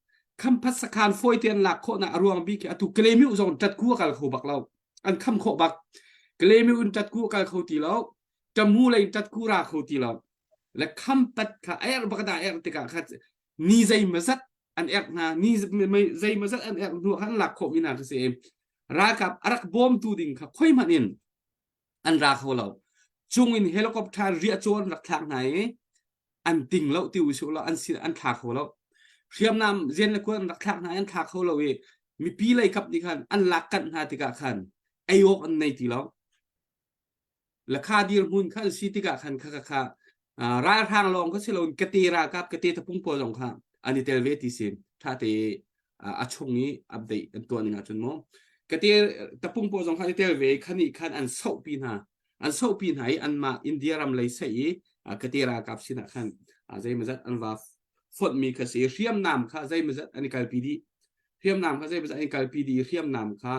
Khampat sakhan fawi te an lak khawhnak a ruang bik hi atu Kalaymyo zong ṭatku a kal kho bak lo. An kham khawh bak. Kalaymyo in ṭatku a kal kho ti lo. Tamu lei in ṭatku ra kho ti lo. Le Khampat kha a erh bak dah erh tikah kha ni zeimazat an erh hna ni zeimazat an erh hnu khan an lak khawhmi hna khi si. Ralkap a rak bawmtu ding kha khoi hmanh in an ra kho lo. Cung in helicopter riahcaw an rak thlak hna i an ting lo ti usih law an sin an thla kho lo. Hriamnam zian le kuan an rak thlak hna i an thla kho lo i mipi lei kap nih khan an lak kanh hna tikah khan ei awk an nei ti lo. Lakha dirhmun kha an si tikah khan kha kha kha ralhrang lawng kha si loin kate ralkap kate tapung pawl zong kha an i tel ve ti si tha te a chung i update an tuah ning ahcun mu kate tapung pawl zong kha an i tel ve khani khan an sohpi hna an sohpi hna i anmah India ram lei sei i kate ralkap sinah khan zeimazat an va fonhmi kha si hriamnam kha zeimazat an i kalpi dih hriamnam kha zeimazat an i kalpi dih hriamnam kha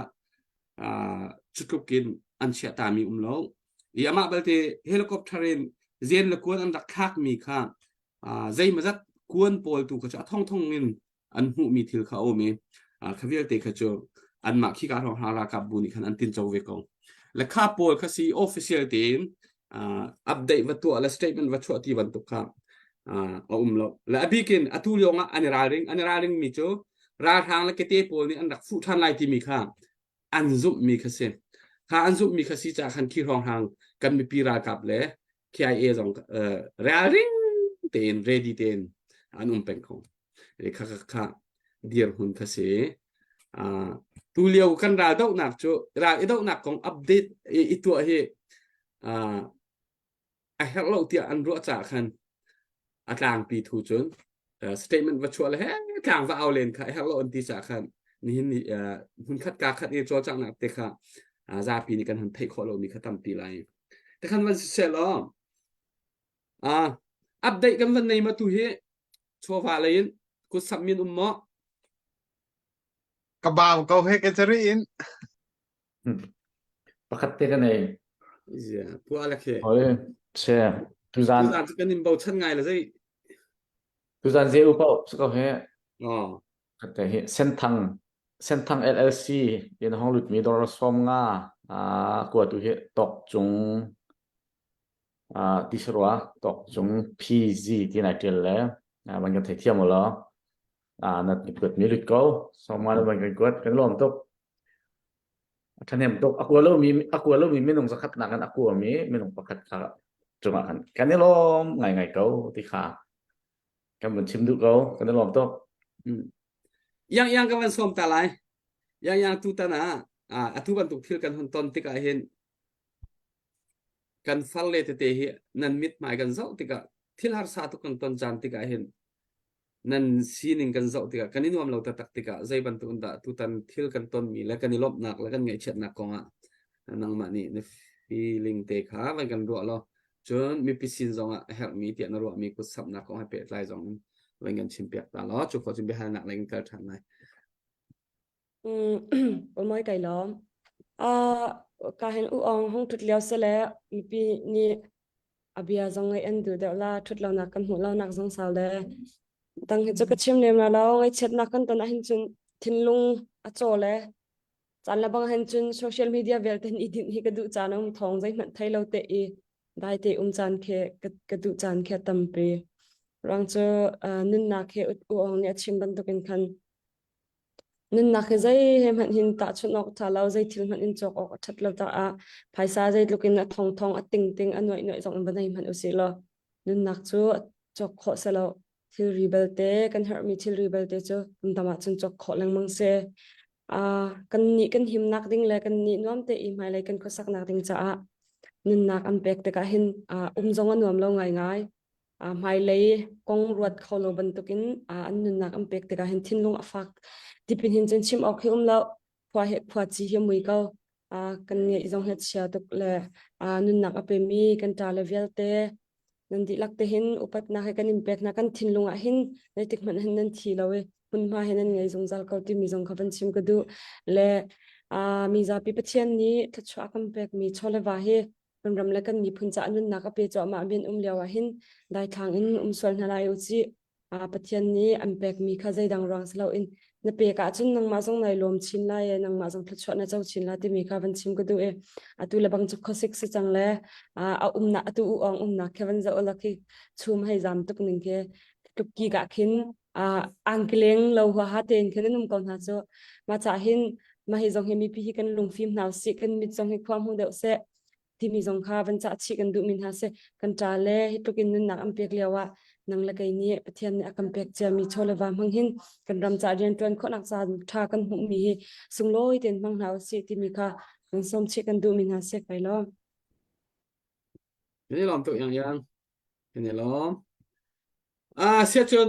cutluk in an chiah tami um lo i amah balte helicopter in zen le kuan an rak thlakmi kha zeimazat kuan pawl tu kha cu a thongthong in an hmuhmi thil kha a um i kha vialte kha cu anmah khika hrawng hna ralkap bu nih khan an tinco ve ko le kha pawl kha si official tein update va tuah le statement va chuah ti bantuk kha a um lo le a bikin atu lio ah an i ralring an i ralring mi cu ralhrang le kete pawl nih an rak fuh ṭhan lai timi kha an zumhmi kha si kha an zumhmi kha si caah khan khi hrawnghrang kan mipi ralkap le KIA zong ralring tein ready tein an um peng ko kha kha kha dirhmun kha si tu lio kan ral dohnak cu ral i dohnak kong update i tuah hi a herh lo tiah an ruah caah khan a tlangpi thu cun statement va chuah le he tlang va au len kha a herh lo an ti caah khan nihin ni hmunkhat ka khat i cawlcanghnak te kha zapi nih kan han theih khawh lomi kha tampi lai te khan van siseh law update kan van nei ma tu hi chawva lei in kut sap min um maw ka bau ko he ka cari in Pakhat te ka nei. Yeah, pu alak he. Oi, che. Tuzan. Tuzan cu kan in bochan ngai la zei. Tuzan ze u pau su ko he. Oh. Khat te hi Senthang Senthang LLC in hong lut mi dor som nga a kua tu hi tok cung a ti sarwa tok cung PZ ti nai tial le man kan thei thiam lo a nat kuat mi lut ko som nga man kan kuat kan lom tuk A ṭhahnem tuk. A kua lomi a kua lomi minung zakhat nakin a kuami minung pakhat kha cungah khan kan i lawm ngaingai ko ti kha kan vun chim duh ko. Kan i lawm tuk. Mm. Yang yang ka van sawm ta lai. Yang yang tutan ah atu bantuk thil kan hun ton tikah hin kan farle tete hi nan mithmai kan zoh tikah thil harsa tuk kan ton caan tikah hin nan sining kan zoh tikah kan i nuam lo taktak tikah zei bantuk in dah tutan thil kan tonmi le kan i lawmhnak le kan ngaihchiatnak kongah nangmah nih na feeling te kha van kan ruah law cun mipi sin zongah a herhmi tiah na ruahmi kut samhnak kong he pehtlai zong in van kan chimpiak ta law cu khawh cun biahalnak lei kan kal ṭhan lai. Awmai kai lawm. Uh, ka hin u ong hong thut lio sele mipi nih a bia zong ngaih an duh deuh la ṭhut lonak kan hmuh lonak zong sau le tang hi cu ka chim lem la lo ngaihchiatnak kan ton ahhin cun thinlung a caw le caan le bang hin cun social media vialte hin i dinh hi ka duh caan a um thawng zeihmanh thei lo te i dai te um caan khi ka, ka duh caan khi a tampi ruang cu uh, nunnak hi u ong nih a chim bantukin khan Nunnak hi zei he hmanh hin tahchunh awk ṭha lo, zei thil hmanh in cawk awk a ṭhat lo caah phaisa zeitluk in a thongthong, a tingting, a nuaih nuaih zong in va nei hmanh usih law nunnak cu cawk khawh si lo. Thilri belte kan herhmi thilri belte cu kan dam ahcun cawk khawh lengmang si. Uh, kan nih kan himnak ding le kan nih nuam te i hmailei kan khuasaknak ding caah nunnak an pek tikah hin uh, um zong a nuam lo ngaingai. Uh, hmailei kong ruat kho lo bantukin uh, an nunnak an pek tikah hin thinlung a fak. Tipin hin cun chim awk hi um lo. Khua he khua ci hi mui ko. Uh, kan ngeih zong hi chia tuk le uh, nunnak a pemi kan ṭa le vialte nan dihlak te hin upatnak he kan in pek hna kan thinlung ah hin zeitik hmanh hin nan thi lo i hmunhma he nan ngei zungzal ko timi zong kha van chim ka duh le uh, mi zapi Pathian nih thluachuah kan pekmi chawleva hi kan ram le kan miphun caah nunnak a pe cuahmah mi an um lio ah hin daithlang in um sual hna lai u cih Pathian nih an pekmi kha zeidang ruang si loin na pek ahcun nangmah zong nai lawm chin lai i nangmah zong thluachuah na co chin lai timi kha van chim ka duh i atu le bang cu khuasik si cang le a umnak atu u ong umnak khi van zoh la khi chum hei zam tuk ning khi tlukki ka khin angkeleng lo huaha tein khin an um ko hna cu ma cha hin ma hi zong hi mipi hi kan lungfim hna usih kan mit zong hi khua hmu deuh seh timi zong kha van cah chih kan duhmi hna si kan ṭa le hi tluk in nunnak an pek lio ah nang le kei nih Pathian nih a kan pek ciami chaw le va hmang hin kan ram ca rian ṭuan khawhnak ca ṭha kan hmuhmi hi sunglawi tein hmang hna usih timi kha kan sawm chih kan duhmi hna si kai lo. Kan i lawm tuk yang yang. Kan i lawm. Ah siacun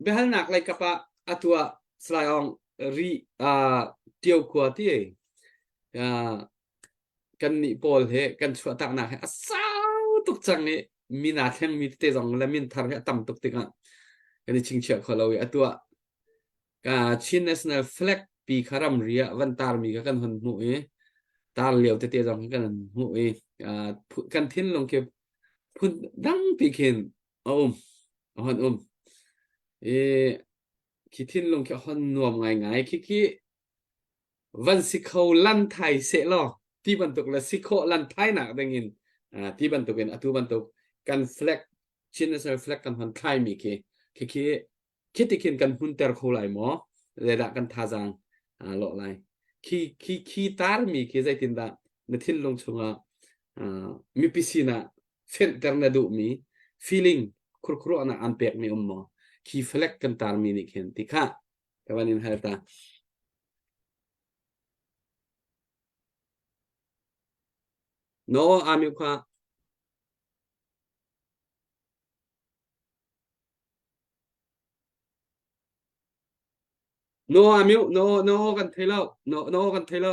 biahalnak lei kap ah atu ah Salai Aung ri ah Tio khua ti ah kannih pawl he kan chuahtaknak he a sau tuk cang i min aa thlengmi tete zong le min thar hi a tam tuk tikah kan i chingchiah kho lo i atu ah ka Chin National Flag pi kha ramri ah van tarmi kha kan hun hmuh i tar lio tete zong kan hmuh i kan thinlung khi phun dangpi khin a um a hon um i khi thinlung khi a hon nuam ngaingai khi khi van si kho lan thai seh law ti bantuk le si khawh lan thai nak ding in ti bantuk in atu bantuk kan flag Chin National flag kan hon thlai mi khi khi khi khi ti khin kan hmunter kho lai maw zeidah kan thazaang lawh lai khi khi khi tar mi khi zeitindah na thinlung chungah mipi sinah fenhter na duhmi feeling khurkhuruahnak an pek mi um maw khi flag kan tar mi nih khin ti kha ka van in hal ta No ami kha No amiu no no kan thei lo no no kan thei lo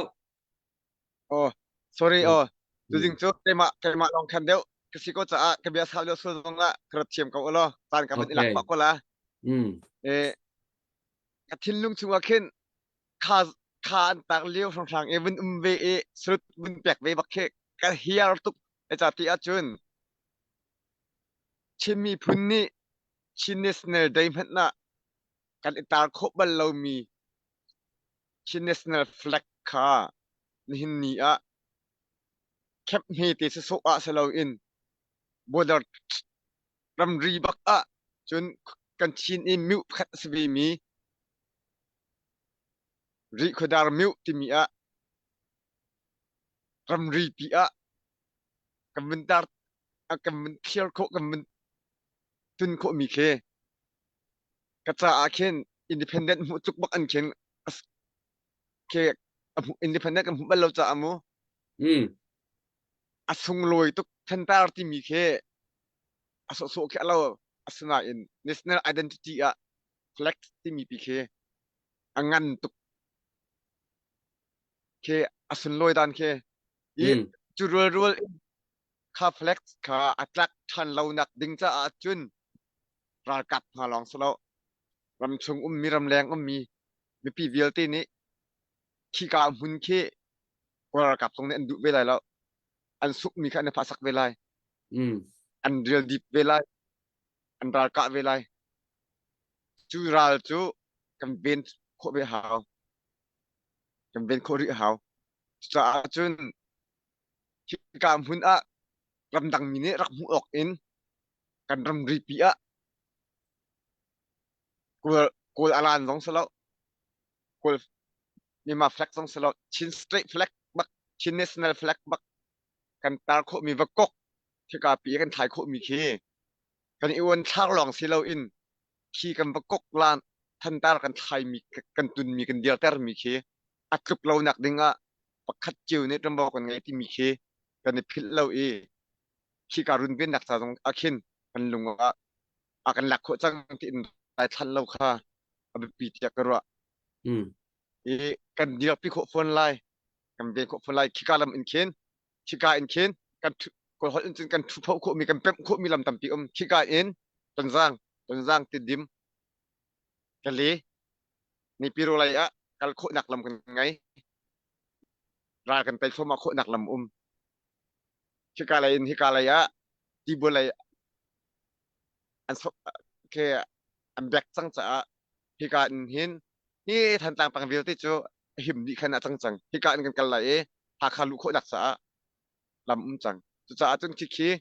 Oh sorry oh tuzing cu keimah keimah lawng khan deuh ka si ko caah ka bia sau lio sul zong ah ka rat thiam ko ulaw caan ka van i lak pah ko la Mm. Eh ka thinlung chungah khin kha kha an tak lio hranghrang i vun um ve i salut vun pek ve bak khi ka hiar tuk e ca ti ahcun Chin miphun nih Chin National Day hmanh ah kan i tar khawh bal lomi Chin National Flag kha nihin ni ah camp hmete sawsawh ah si loin border ramri bak ah cun kan Chin i myu pakhat a si vemi Rihkhawdar myu timi ah ramri pi ah kan vun tar kan vun clear khawh kan vun tun khawhmi khi ka caah khin independent hmuh tluk bak an khin khi independent kan hmuh bal lo caah mu Mm. a sunglawi tuk thantar timi khi a sawhsawh khi a lo asinain national identity ah flex timi pi khi a ngan tuk khi a sunlawi dan khi i Mm. cu rual rual in kha flex kha a tlak ṭhan lo nak ding caah cun ralkap hna lawng si lo ramchung ummi ramleng ummi mipi vialte nih khika hmun khi Kawl ralkap zong nih an duh ve lai lo an sukmi kha an i phahsak ve lai Mm. an rial dip ve lai an ralkah ve lai cu ral cu kan ven khawh ve hau kan ven khawh rih hau cucaah cun hika hmun ah ramdang mi nih rak hmuh awk in kan ramri pi ah kawl kawl alan zong si lo kawl Myanmar flag zong si lo Chin state flag bak Chin national flag bak kan tar khawhmi va kok hika pi kan thlai khawhmi khi kan i uan thlak lawng si lo in. Khi kan va kok lan thantar kan thlaimi kan tunmi kan dirtermi khi a tluk lo nak ding ah pakhat cio nih ṭuanvo kan ngei timi khi kan i philh lo i khika runvennak ca zong ah khin kan lung ah a kan lak khawh cang tiin daithlan lo kha a biapi tiah ka ruah. Mm. I kan dirpi khawh fawn lai, kan ven khawh fawn lai. Khika lam in khin, khika in khin kan Kawlholh in cun kan ṭhupho khawhmi, kan pemh khawhmi lam tampi um. Khika in Tonzang, Tonzang Tidim, Kale, Nipiro lei ah kal khawhnak lam kan ngei. Ral kan tei thluahmah khawhnak lam um. Khika lei in hika lei ah Tibual lei an sok ke an bek cang caah hika in hin hi Thantlang pang vialte cu a him dih khan a cang cang. Hika in kan kal lai i Hakha luh khawhnak caah lam um cang. Cucaah cun khikhi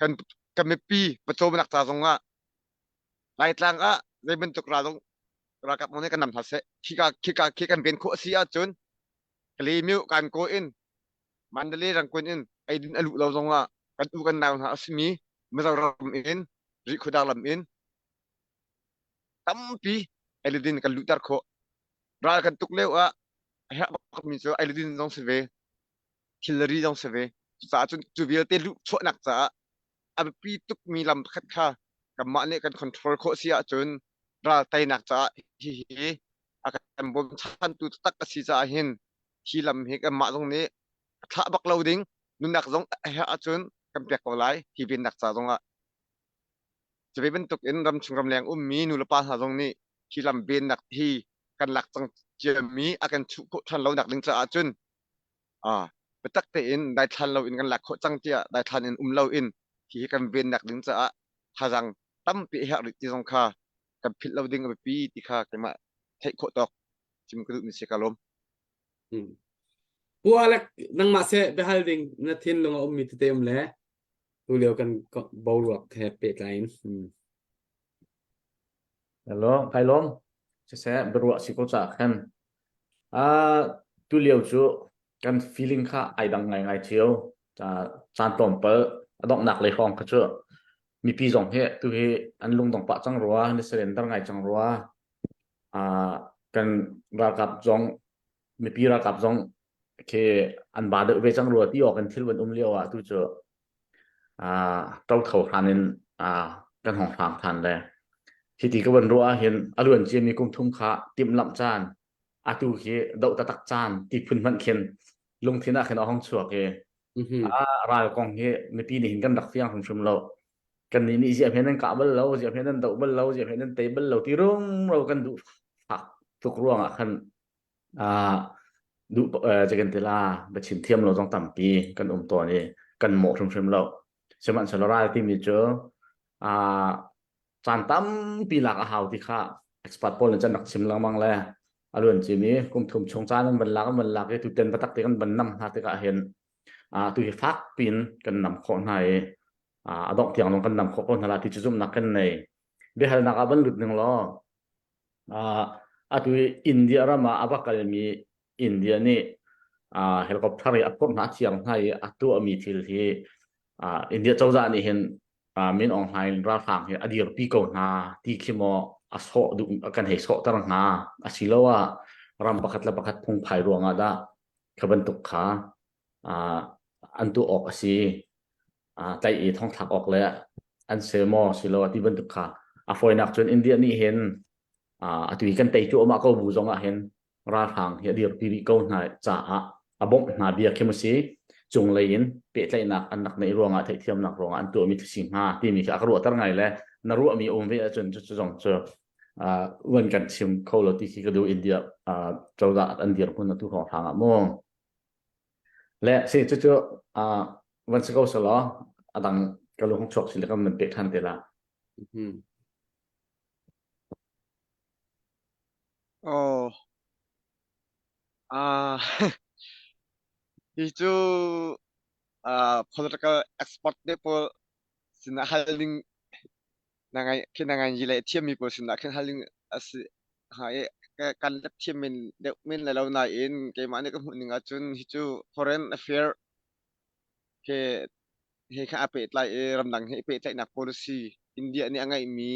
kan kan mipi pawcawmnak ca zong ah Laitlang ah zei bantuk ral zong ralkap zong nih kan nam hna seh. Khika khika khi kan ven khawh a si ahcun Kalaymyo kan kaw in Mandalay Rangoon in eidin a luh lo zong ah kan u kan nau hna a simi Mizoram in Rihkhawdar lam in tampi eidin kan luhter khawh. Ral kan tuk lio ah a herh bakmi cu eidin zong si ve, thilri zong si ve. Cucaah cun cu vialte luh chuahnak caah a biapi tukmi lam pakhat kha kanmah nih kan control khawh si ahcun ral teinak caah hihi a kan bawmchantu taktak a si caah hin hi lam hi kanmah zong nih a thlah bak lo ding nunnak zong a herh ahcun kan pek ko lai hi vennak ca zong ah cu ve bantuk in ramchung ramleng ummi nulepa hna zong nih hi lam vennak hi kan lak cang ciami a kan chuh khawh ṭhan lo nak ding caah cun ah biatak tein daithlan lo in kan lak khawh cang tiah daithlan in um lo in hi kan vennak ding caah thazaang tampi a herh rih ti zong kha kan philh lo ding a biapi ti kha keimah theih khawh tawk chim ka duhmi si ka lawm. Hmm. Pu Alec nangmah seh biahal ding na thinlung a ummi tete um le tu lio kan boruak he pehtlai in. Hmm. Hello, kai lawm. Siseh biaruah si ko ca khan. Ah tu lio cu kan feeling kha ai dang ngaingai cio. Caan tlawmpal a donghnak lei hrawng kha cu mipi zong hi tu hi an lungdong pah cang rua, an i surrender ngai cang rua. Ah kan ralkap zong mipi ralkap zong khi an ba deuh ve cang rua ti awk in thil van um lio ah tu cu ah ṭotho hran in ah kan hong hram than le hiti ka van ruah ahhin a luan ciami kum thum kha timhlamh caan atu khi doh taktak caan ti phun hmanh khin lungthin ah khin a hong chuak i ah ral kong hi mipi nih hin kan rak fiang hrimhrim lo kan nih nih ziah hme nan kah bal lo ziah hme nan doh bal lo ziah hme nan tei bal lo ti rumro kan duh fak tuk ruang ah khan ah duh kan ti la biachim thiam lo zong tampi kan um tawn i kan mawh hrimhrim lo sihmanhsehlaw ral timi cu ah caan tampi lak a hau ti kha expert pawl nih cun rak chim lengmang le a luan cimi kum thum chung caan an van lak an van lak i tuten batak te kan van nam hna tikah hin ah tu hi fak piin kan nam khawh hna i a dongh tiang lawng kan nam khawh ko hna la ti cu zumhnak kan nei biahalnak ah van lut ning law atu India ram ah a va kalmi India nih helicopter i a phurh hna thiang hna i a tuahmi thil hi India cozah nih hin Min Aung Hlaing ralhrang hi a dirpi ko hna ti khi maw a sawh duh kan hei sawhter hnga asiloah ram pakhat le pakhat phungphai ruangah dah kha bantuk kha an tuah awk a si tlaih i thongthlak awk le an si maw silo ti bantuk kha a fawinak cun India nih hin atu hi kan tei cuahmah ko bu zong ah hin ralhrang hi a dirpi rih ko hna caah a bawmh hna bia khi mu si cunglei in pehtlaihnak an rak neih ruangah theihthiamnak ruangah an tuahmi khi si hnga timi khi a ka ruahter ngai le na ruahmi um ve ahcun cucu zong cu van kan chim kho lo ti khi ka duh India cozah an dirhmun atu hrawng hrang ah mu Le si cucu uh, van si ko selaw a dang ka lung chuak si le kan van pek ṭhan te la. Mhm. Oh. Ah, hi cu ah political expert te pawl sinah hal ding na ngai khi na ngai le thiammi pawl sinah khin hal ding a si hnga i kan let thiam men deuh men lai lo nain keimah nih ka hmuh ning ahcun hi cu foreign affair he he kha a pehtlai i ramdang he i pehtlaihnak policy India nih a ngeihmi.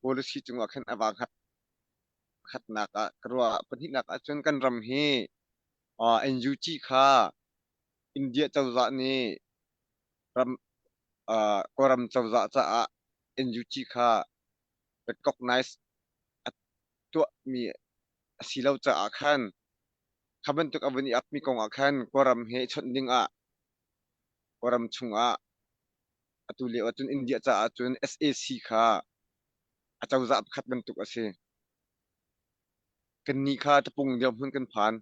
Policy cungah khan a vang hngat. Pakhatnak ah ka ruah. Pahnihnak ahcun kan ram hi uh, NUG kha India cozah nih ram uh, Kawlram cozah caah NUG kha recognize a tuahmi a si lo caah khan kha bantuk a vun i apmi kong ah khan Kawlram he i chawnh ding ah Kawlram chungah atu lio ahcun India caah cun SAC kha a cozah pakhat bantuk a si. Kannih kha tapung dirhmun kan phan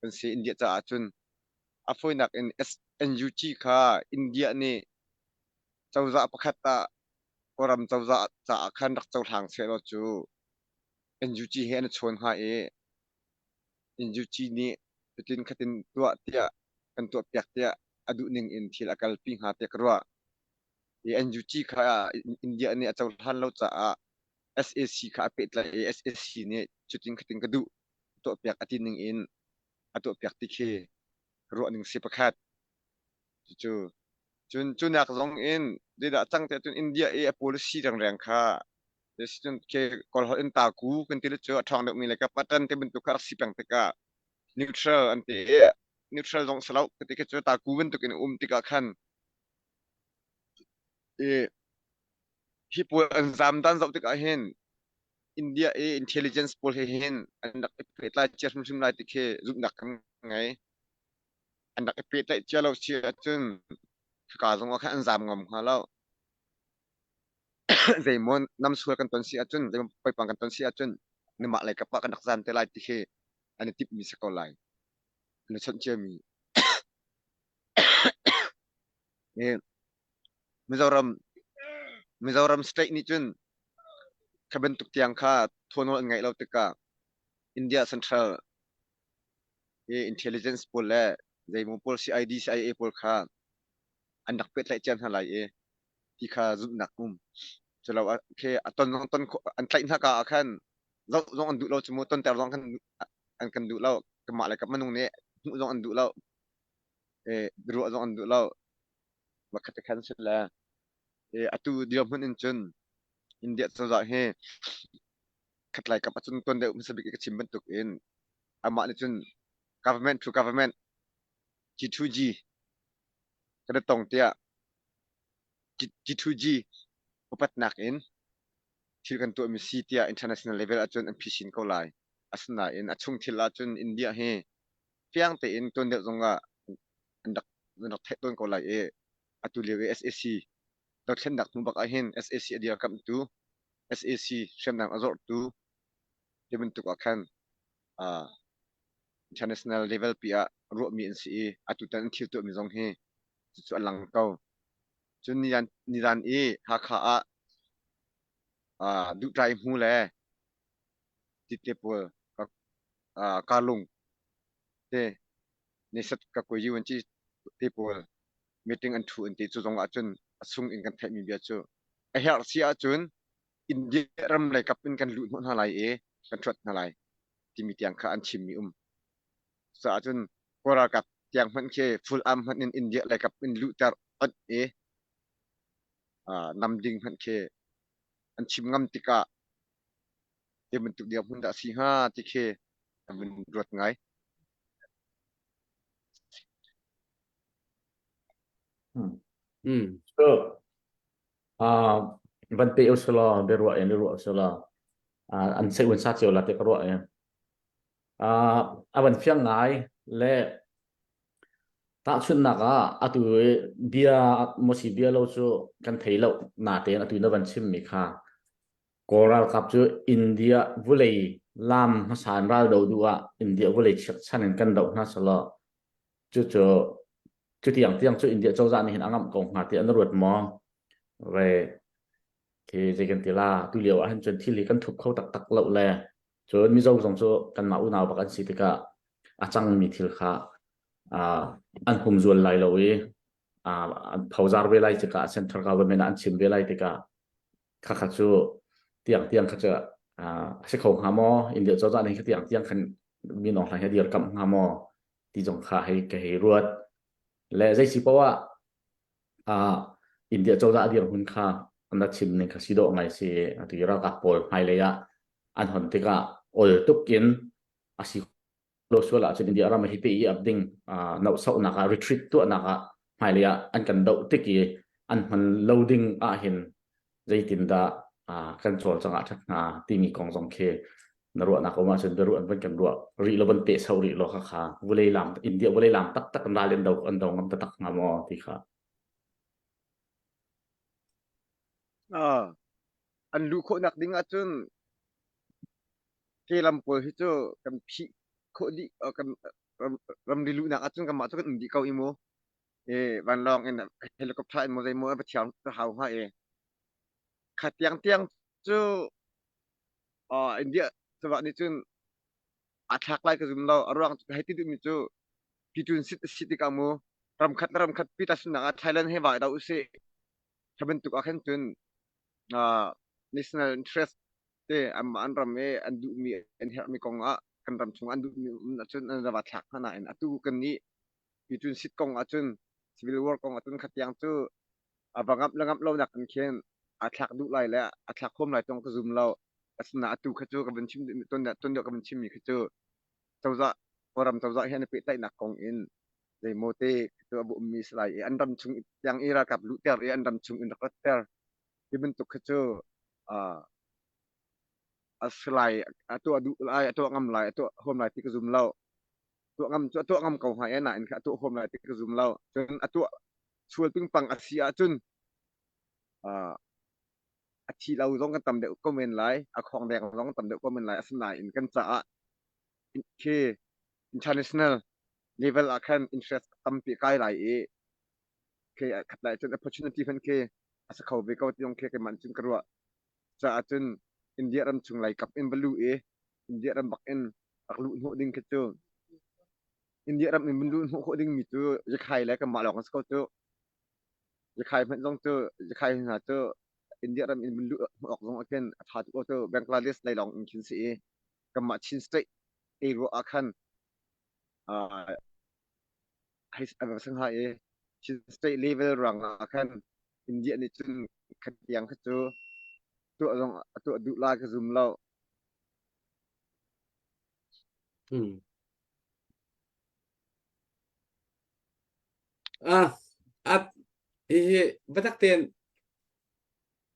kan si India caah cun. A fawinak in NUG kha India nih cozah pakhat ah Kawlram cozah caah khan rak cohlang sehlaw cu NUG he an i chawn hnga i NUG nih cutin khatin tuah tiah kan tuahpiak tiah a duh ning in thil a kalpi hnga tiah ka ruah. I NUG kha India nih a cohlan lo caah SAC kha a pehtlaih i SAC nih cutin khatin ka duh tuahpiak a ti ning in a tuahpiak ti khi ruah ning si pakhat. Cucu cun cunak zong in zeidah cang tiah cun India i a policy rengreng kha cun ke Kawlholh in taku kan ti le cu a ṭhawng deuhmi le ka patan te bantuk kha rak si peng tikah neutral an ti i neutral zong si lo ka ti khi cu taku bantuk in um tikah khan i hi pawl an zam dan zoh tikah hin India i intelligence pawl he hin an rak i pehtlai cia hrimhrim lai ti khi zumhnak kan ngei. An rak i pehtlaih cia lo si ahcun khaka zong ah khan an zam ngam hnga lo. Zeimaw nam sual kan ton si ahcun, zeimaw poipang kan ton si ahcun namah lei kap ah kan rak zam te lai ti khi an i timhmi si ko lai. An i chawnh ciami. Mizoram Mizoram state nih cun kha bantuk tiang kha thawnawl an ngeih lo tikah India Central i intelligence pawl le zeimaw pawl CID CIA pawl kha an rak pehtlaih cia hna lai i ti kha zumhnak um. Culo ah khi a ton zong ton khawh an tlaih hna ka ah khan zoh zong an duh lo cu mu tonter zong kan an kan duh lo kanmah le kan minung nih hmuh zong an duh lo i biaruah zong an duh lo makhat te khan si le i atu dirhmun in cun India cozah hi khatlai kap ahcun tuan deuh hmasa bik i ka chim bantuk in amah nih cun government to government G2G kan i tong tiah G2G upatnak in thil kan tuahmi si tiah international level ahcun an phisin ko lai. Asinain a chung thil ahcun India hi fiang tein tuan deuh zongah an rak an rak theih tawn ko lai i atu lio i SAC dothlennak hnu bak ahhin SAC a dirkamhtu SAC hriamnam a zorhtu ti bantuk ah khan uh, international level pi ah ruahmi an si i atutan an thil tuahmi zong hi cucu a lang ko. Cun nizan, nizan i Hakha ah uh, duhtlai hmu le tite pawl ka, uh, karlung te nisat ka koi un ci te pawl meeting an thu an ti cu zong ahcun a sung in kan theihmi bia cu a herh si ahcun India ram lei kap in kan luh hnawh hna lai i kan thuat hna lai timi tiang kha an chimmi um. Cucaah cun Kawl ralkap tiang hmanh khi full arm hmanh in India lei kap in luhter onh i nam ding hmanh khi an chim ngam tikah zei bantuk dirhmun dah si hnga ti khi an vun ruat ngai. Hmm. Mm. So, uh, van pe usulaw biaruah in ruah usulaw uh, an sei un sa cio la te ka ruah e uh, a van fiang ngai le tahchunhnak ah atu bia mo si bia lo cu kan thei lo na tein atu na van chim mi kha Kawl ralkap cu India vulei lam hmasa in ral do duh ah India vulei chiakchan in kan doh hna selaw cucu cutiang tiang cu India cozah nih hin a ngamh ko hnga ti an ruat maw? Ve khi zei kan ti la tu lio ah hin cun thil hi kan thup kho taktak lo le cun Mizo zong cu kanmah unau bak an si tikah a cangmi thil kha an humzual lai lo i an phozar ve lai tikah central government ah an chim ve lai tikah khakha cu tiang tiang kha cu a si kho hnga maw India cozah nih kha tiang tiang khan min Aung Hlaing hi dirkamh hnga maw ti zong kha hei ka hei ruat le zei si poah ah India cozah a dirhmun kha Na chim ning kha si dawh ngai si. Atu i ralkap pawl hmailei ah an hon tikah ol tuk in a si lo sual ahcun India ram hi te i ap ding nohsohnak ah retreat tuahnak ah hmailei ah an kan doh tik i an hman lo ding ah hin zeitindah kan cawlcang ah ṭhat hnga timi kong zong khi na ruahnak um ahcun biaruah an van kan ruah rih lo van peh sau rih lo kha kha vulei lang India vulei lang taktak an ral in do an do ngam taktak hnga maw ti kha Ah, an luh khawhnak ding ahcun ke lam pawl hi cu kan phih khawh dih kan ramri luhnak ahcun kanmah cu kan um dih ko i mu e vanlawng in helicopter in maw zeimaw a va thiang ka hau hnga e kha tiang tiang cu India cawah nih cun a thlak lai ka zum lo a ruang cu hei ti duhmi cu pitun sit a si tikah mu ramkhat le ramkhat pi tahchunhnak ah Thailand he vai do usih kha bantuk ah khan cun national interest te anmah an ram i an duhmi an herhmi kong ah kan ram chung an duhmi um ahcun an va thlak hna nain atu kan nih pitun sit kong ahcun civil war kong ahcun khatiang cu a va ngamh le ngamh lo nak in khin a thlak duh lai le a thlak huam lai tong ka zum lo. Asinain atu kha cu ka vun chim ton ton deuh ka vun chimmi kha cu cozah Kawlram cozah he an i pehtlaihnak kong in zeimaw te cu a va ummi si lai i an ram chung tiang i ralkap luhter i an ram chung in rak ratter ti bantuk kha cu a si lai a tuah duh lai a tuah ngam lai a tuah huam lai ti ka zum lo. Tuah ngam cu a tuah ngam ko hnga e nain kha a tuah huam lai ti ka zum lo. Cun a tuah sual pingpang a si ahcun a thi lo zong kan tam deuh ko men lai a khong deng zong tam deuh ko men lai asinain kan caah khi international level ah khan interest tampi kai lai i khi khat lai cun opportunity hman khi a si kho ve ko ti zong khi keimah cun ka ruah caah cun India ram chung lai kap in va luh i India ram bak in rak luh hnawh ding khi cu India ram in vun luh hnawh khawh dingmi cu Yakhai le kanmah lawng an si ko cu. Yakhai hmanh zong cu Yakhai hna cu India ram in vun luh hnawh awk zong ah khin a ṭha tuk ko cu Bangladesh lei lawng in khin si i kanmah Chin State ei ruah ah khan uh, hei a va si hnga i Chin State level ruang ah khan India nih cun khatiang kha cu tuah zong a tuah duh lai ka zum lo. Hmm. Ah, at hihi biatak tein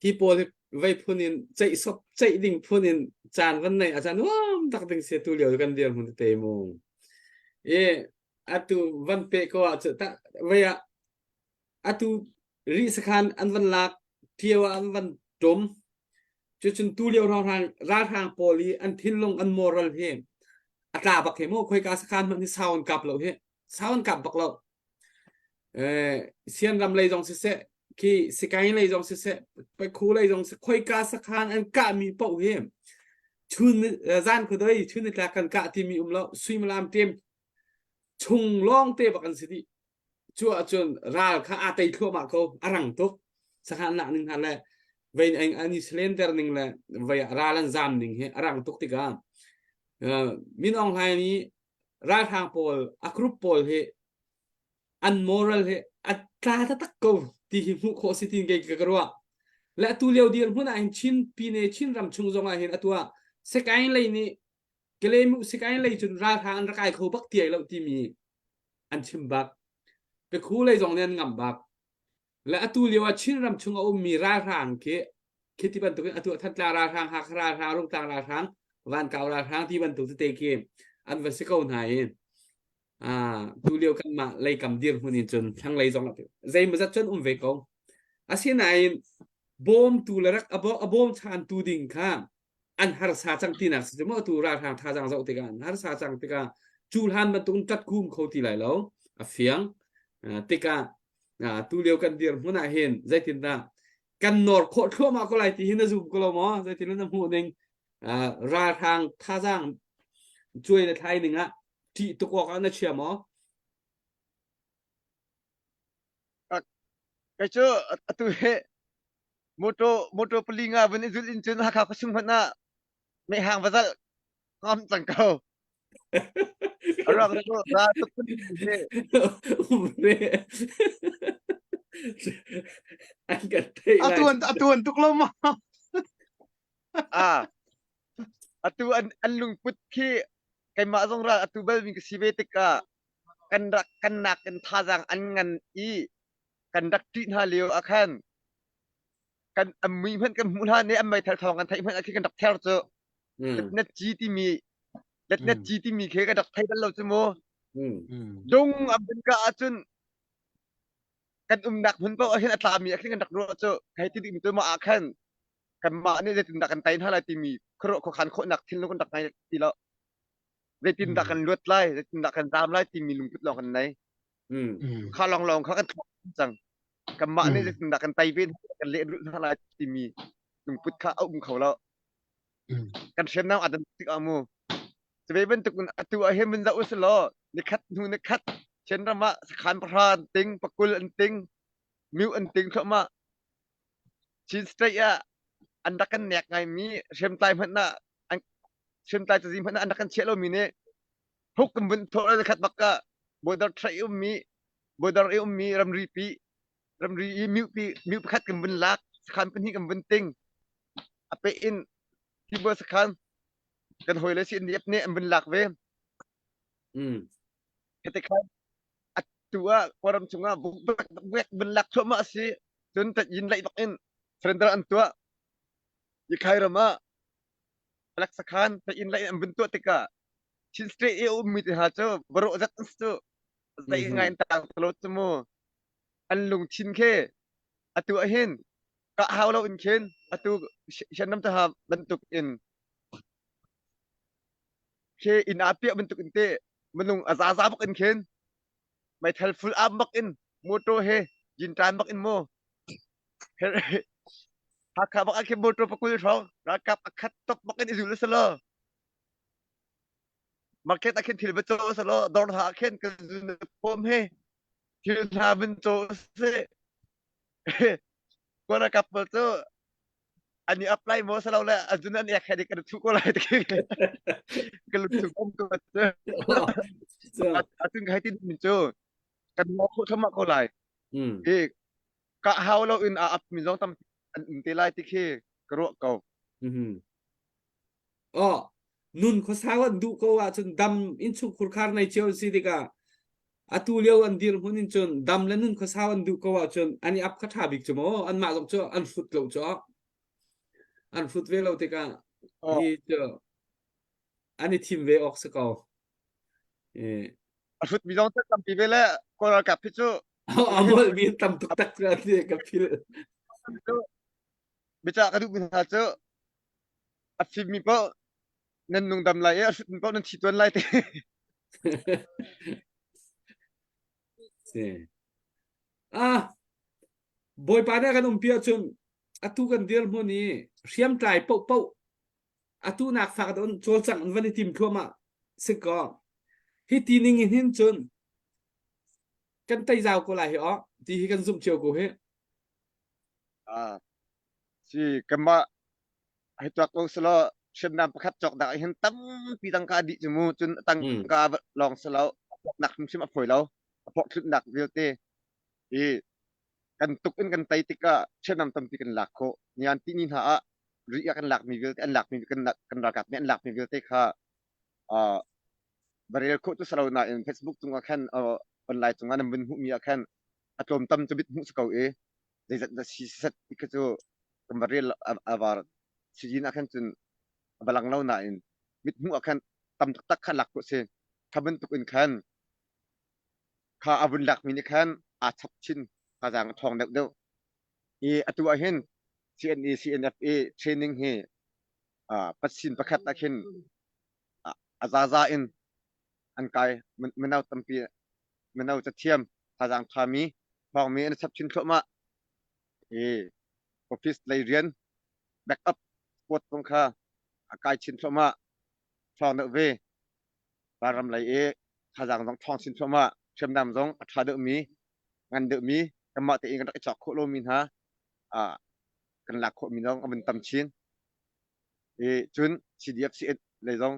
hi pawl hi vei phun in ceih sop ceih ding phun in caan van nei a caan nuam tak ding se tu lio kan dir hmun te mu. I atu van pe ko ah cu ta vei ah atu ri sakhan an van lak ṭio ah an van ṭum cucun tu lio ralhrang ralhrang pawl hi an thinlung an moral hi a tla bak hi mu khoika sakhan hmanh hi sau an kap lo hi sau an kap bak lo eh sian ram lei zong siseh khi sikai lei zong siseh khu lei zong siseh khoika sakhan an kah mi paoh hi chun zan khuadei chun ni tlak kan kah timi um lo suimilam ṭem chung lawng te bak an si dih Cu ahcun ral kha aa tei thluahmah ko, a rang tuk. Sakhan lak ning hna le vei an i slenter ning le vei ral an zam ning hi a rang tuk tikah Min Aung Hlaing i ralhrang pawl a group pawl hi an moral hi a tla taktak ko ti hi hmuh khawh si tin kei ka ruah. Le atu lio dirhmun ah hin Chin pine Chin ram chung zong ah hin atu ah Sekaing lei nih Kalemu Sekaing lei cun ralhrang an rak ai kho bak ti ai lo timi an chim bak. Pikhu lei zong nih an ngamh bak. Le atu lio ah Chin ram chung a ummi ralhrang khi khi ti bantuk in atu ah Thantlang ralhrang, Hakha ralhrang, Rungtlang ralhrang, Vankau ralhrang ti bantuk tete khi an va si ko hna i ah tu lio kanmah leikam dirhmun in cun thlanglei zong ah zeimawzat cun um ve ko. Asinain bawmtu le rak a bawmchantu ding kha an harsa cang tinak si cu maw tu ralhrang thazaang zoh tikah an harsa cang tikah cu hlan bantuk in ṭat kum kho ti lai lo a fiang tikah tu lio kan dirhmun ah hin zeitindah kan nawr khawh thluahmah ko lai ti hi na zum ko lo maw zeitin na hmuh ning ralhrang thazaang cuai le thlai ning ah ṭih tuk awk ah na chia maw Kei cu atu hi motor motor pali nga vun i zulh in cun Hakha khuasung hmanh ah mehhang va zalh ngam cang ko. A ruang cu ra tuk phun hi. An kan theih lai. Atuan atuan tuk lo ma. Ah. Atu an an lungput khi keimah zong ral atu bal mi ka si ve tikah kan rak kan nak in thazaang an ngan i kan rak ṭih hna lio ah khan kan an mui hmanh kan hmuh hlan i an meithal thawng kan theih hmanh ah khi kan rak ther cu letnet ci timi letnet ci timi khi kan rak thei bal lo cu mu dung an vun kah ahcun kan umnak hmun paoh ah hin a tlami ah khin kan rak ruah cu hei ti ding cu mah ah khan kanmah nih zeitindah kan tei hna lai timi khuaruah khuakhan khawhnak thinlung kan rak ngei ti lo zeitindah kan luat lai zeitindah kan zaam lai timi lungput lawng kan nei kha lawng lawng kha kan thawk cang kanmah nih zeitindah kan tei ve hna kan lehrulh hna lai timi lungput kha a um kho lo kan hriamnam aa dan tik ah mu cu ve bantuk in atu ah hin mun zoh usih nikhat hnu nikhat Chin ram ah sakhan pahra an ting pakul an ting miu an ting thluahmah Chin state ah an rak kan nek ngaimi hriamtlai hmanh ah an hriamtlai cazi hmanh ah an rak kan chiah lomi nih huk kan vun thawh le khat bak ah border trade ummi border i ummi ramri pi ramri i miu pi miu pakhat kan vun lak sakhan pahnih kan vun ting a pe in tibua sakhan kan hawile si NDF nih an vun lak ve Mm. Hiti khan atu ah kawlram chungah buk bek vun lak thluahmah a si cun yin laih bak in surrender an tuah Yikhai ram ah palek sakhan yin laih an vun tuah tikah Chin State i a ummi te hna cu barawh zat an si cu zei ngai an tang lo cu mu an lungthin khi atu ah hin kah hau lo in khin atu Shan taha bantuk in khi inn ah piah bantuk in te minung a zaza bak in khin meithal full arm bak in motor he jintan bak in mu Hakha bak ah khin motor pakul hrawng ralkap a khat tok bak in i zul selo market ah khin thil va caw selo dawr hna ah khin kan zun pom he thil hna vun caw se Kawl ralkap pawl cu an i apply maw salo le a zun an ek he kan thu ko lai ti ka lut chung om ko cu atun kai tin min cu kan mo kho thama ko lai i ka hau lo in a ap mi zong tam an um te lai ti khi ka ruah ko Oh nun khuasau an duh ko ahcun dam innchung khurkhar nei cio an si tikah atu lio an dirhmun in cun dam le nun khuasau an duh ko ahcun an i ap kha ṭha bik cu maw anmah zong cu an hrut lo cu an hrut ve lo tikah hi cu an i thim ve awk si ko. A hrut mi zong tampi ve le Kawl ralkap hi cu a molh mi tam tuk tak ka phil. Bica ka duh mi hna cu a fimmi paoh nan nungdam lai i a hrutmi paoh nan thi tuan lai te. Si. Ah, Bawipa nih a kan umpi ahcun atu kan dirhmun i hriamtlai paohpaoh atu nak fak don cawlcangh an van i tim thluahmah si kaw hi ti ning in hin cun kan tei zau ko lai hi aw ti hi kan zumh cio ko hi Ah, si kanmah hei tuak ko selaw hriamnam pakhat cawk dak hin tampi tangka dih cu mu cun tangka lawng selo nak hrimhrim a fawi lo a phawk nak vialte i kan tuk in kan tei tikah hriamnam tampi kan lak khawh nian ti ni hna ah ri ah kan lakmi vialte an lakmi kan kan ralkap nih an lakmi vialte kha uh, barel khawh tu selo nain Facebook cungah khan online cungah nan vun hmuhmi ah khan a tlawm tam cu bit hmuh si ko i zeizat dah si set ti kha cu kan va rel a var sijin ah khan cun a va lang lo nain mit hmuh ah khan tam taktak kha lak khawh si kha bantuk in khan kha a vun lakmi nih khan aa chap chin thazaang a ṭhawng deuh deuh i atu ah hin CNE CNFA training hi patsin pakhat ah khin a zaza in an kai mino tampi mino cathiam thazaang ṭhami thawngmi an chap chin thluahmah i office lei rian backup support zong kha a kai chin thluahmah ṭhawng deuh ve ralram lei i thazaang zong ṭhawng chin thluahmah hriamnam zong a ṭha deuhmi ngan deuhmi kanmah tein kan rak i cawk khawh lomi hna kan lak khawhmi zong a vun tam chin i cun CDF lei zong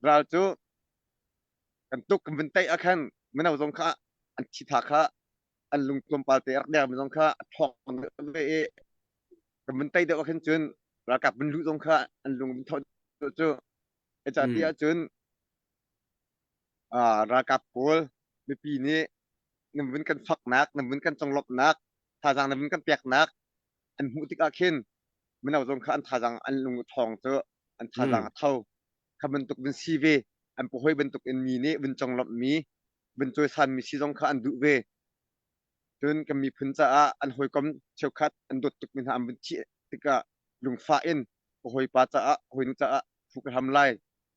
ral cu kan tuk kan vun tei ah khan mino zong kha an thitha kha. an lung tlawmpal te rak der mi zong kha a ṭhawng ve i kan vun tei deuh ah khin cun ralkap vun luh zong kha an lung vun tho cu ca ti ahcun ralkap pawl mipi nih nan vun kan faknak nan vun kan conglawmhnak thazaang nan vun kan peknak an hmuh tikah khin mino zong kha an thazaang an lung ṭhawng cu an thazaang a tho kha bantuk vun si ve an pahawi bantuk in mi nih vun conglawmhmi vun cawisanmi si zong kha an duh ve cun kan miphun caah an hawikom cheukhat an dawt tukmi hna an vun thih tikah lungfah in ka hawipa caah hawinu caah phu ka hlam lai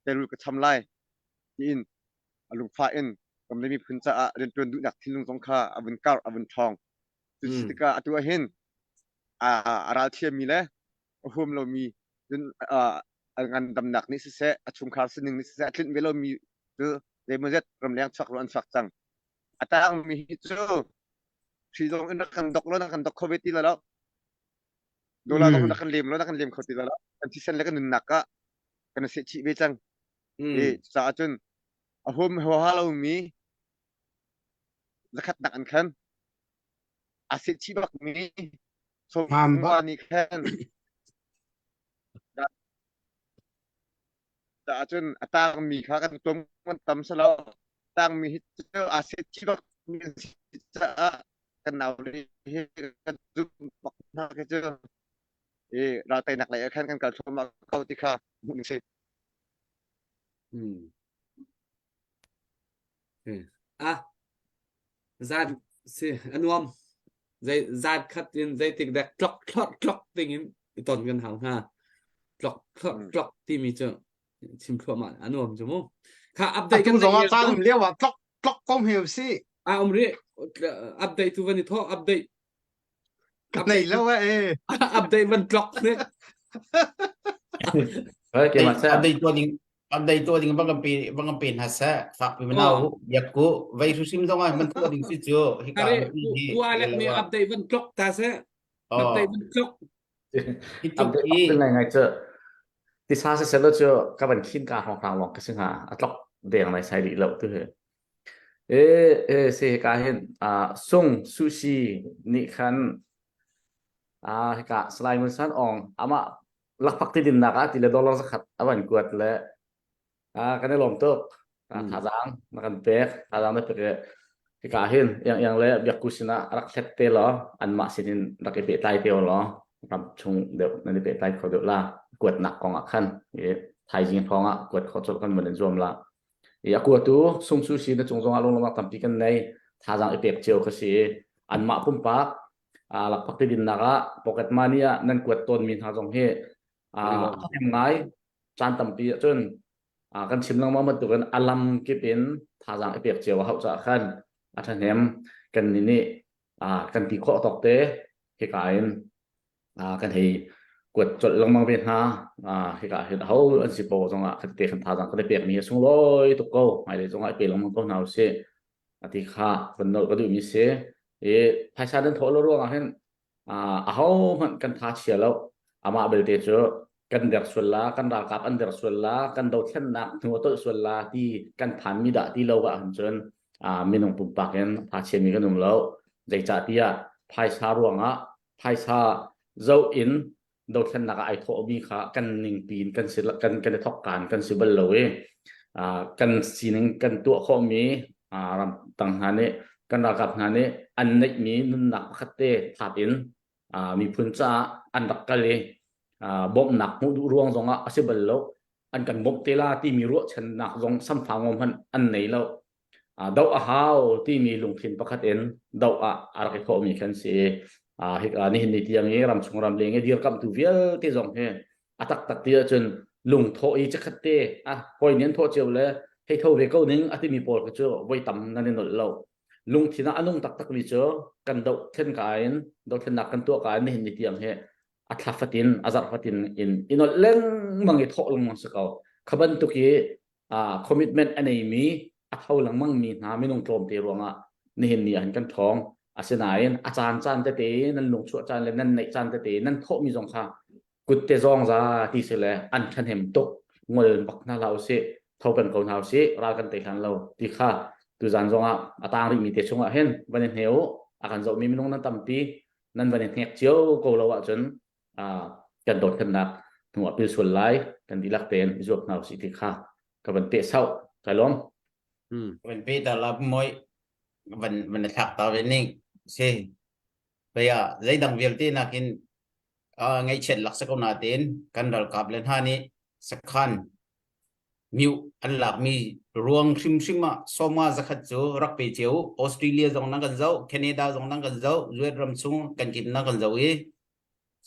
teirul ka cham lai tiin a lungfah in ram le miphun caah rianṭuan duhnak thinlung zong kha a vun karh a vun ṭhawng cu si tikah atu ah hin a ralthiammi le a huam lomi cun a ngandamnak nih siseh a chungkhar sining nih siseh a tlinh ve lomi cu zeimawzet ramleng chuak lo an chuak cang a tangmi hi cu hri zong in rak kan dok lo na kan dok kho ve ti lo dollar zong na kan lem lo na kan lem kho ti lo kan thisen le kan nunnak ah kan seh chih ve cang i caah cun a huam huaha lomi zakhat nak an khan a seh chih bak mi sawmwa nih khan caah cun a tangmi kha kan tuam kan tam selo tangmi hi cu a seh chih bak mi si caah kan nau le hi kan zumh bak hna khi cu i ralteinak lei ah khan kan kal thluahmah ko ti kha hmuh ning si. Hmm. Ah, zat si a nuam. Zei zat khat in zeitik dek tlok thlot tlok ding in i ton kan hau hna. Tlok thlot tlok timi cu chim thluahmah a nuam cu mu. Kha update kan zong ah caan um lio ah tlok tlok ko hme si. A um ri update tu van i tho update Ka nei lo eh. Update van tlok ne. Update tuah ding update tuah ding bang kan pe bang kan pe hna seh fak pi manau yak ku vei hrusim zong ah man tuah ding si cu hika hi ku alek ni update van tlok ta seh update van tlok Update ngai ngai cu tisa se selo cu ka van khin ka hrawng hrang lawng ka si hnga a tlok deng nai sai rih lo tu hi E, e si hika hin uh, sung sushi nih khan uh, hika Salai Ngun San Aung amah lakphak ti dinnak ah ti le dollar zakhat a van kuat le uh, kan i lawm tuk uh, thazaang na kan pek thazaang na pek i hika hin yang yang le biakku sinah rak thlet te law anmah sinin rak i pehtlai te law ram chung deuh nan i pehtlai kho deuh la kuatnak kong ah khan i thaizing hrawng ah kuat kho colh kan van in zuam la I a kuatu sungsu si na cung zongah lunglawmhnak tampi kan nei. Thazaang i pek cio ka si i anmah pumpak lakphak ti dinnak ah pocket money ah nan kuat tawnmi hna zong hi a thahnem ngai caan tampi ahcun kan chim lengmang bantukin a lam kip in thazaang i pek cio a hauh caah khan a ṭhahnem kan nih nih kan ti khawh tawk te hika in kan hei kuat colh lengmang ve hna. Hika hin aho an si po zongah kan te kan thazaang kan i pekmi a sunglawi tuk ko. Hmailei zongah i pe lengmang ko hna usih. Ati kha kan nolh ka duhmi si. I phaisa nan thawh lo ruangah hin aho hmanh kan tha chia lo. Amah belte cu kan der sual la, kan ralkap an der sual la, kan dothlennak hnu a tolh sual la ti kan phanmi dah ti lo ah cun minung pumpak in tha chiami kan um lo. Zeicahtiah phaisa ruangah phaisa zoh in dothlennak ah ai thawhmi kha kan ningpi in kan si kan kan i thawk kaan kan si bal lo i kan sining kan tuah khawhmi ram tang hna nih kan ralkap hna nih an neihmi nunnak pakhat te thap in miphun caah an rak kal i bawmhnak hmuh duh ruang zongah a si bal lo an kan bawmh te la timi ruahchannak zong samfa ngom hmanh an nei lo doh a hau timi lungthin pakhat in doh ah a rak i khawhmi khan si i nihin ni tiang i ramchung ramleng i dirkamhtu vialte zong hi a taktak ti ahcun lungthawh i chikkhat te ah hawi nih an thawh cio le hei tho ve ko ning a timi pawl kha cu voi tam nan i nolh lo lungthin ah a nung taktakmi cu kan dohthlen ka in dohthlennak kan tuah ka in nihin ni tiang hi a thla fatin a zarh fatin in i nolh lengmang i thawh lengmang si ko kha bantuk i uh, commitment a neimi a tho lengmang mi hna minung tlawmte ruangah nihin ni ah hin kan ṭhawng asinain a caan caan tete nan lungchuah caan le nan neih caan tete nan thawhmi zong kha kut te zawng za ti si le an ṭhahnem tuk ngol bak hna hlah usih tho peng ko hna usih ral kan tei hlan lo ti kha tuzan zongah a tang rihmi te chungah hin van i hne u. A kan zohmi minung nan tampi nan van i hnek cio ko lo ahcun kan dothlennak hnu ah pil sual lai kan dihlak tein i zuam hna usih ti kha ka van peh sauh kai lawm. Van pe ta la moi van van thlak ta ve ning si baya zeidang vialte nakin ngaihchiat lak sa ko natein kan ralkap le hna nih sakhan miu an lakmi ruang hrimhrim ah sawma zakhat cu rak pe cio Australia zong nan kan zoh Canada zong nan kan zoh US ram chung kan kip nan kan zoh i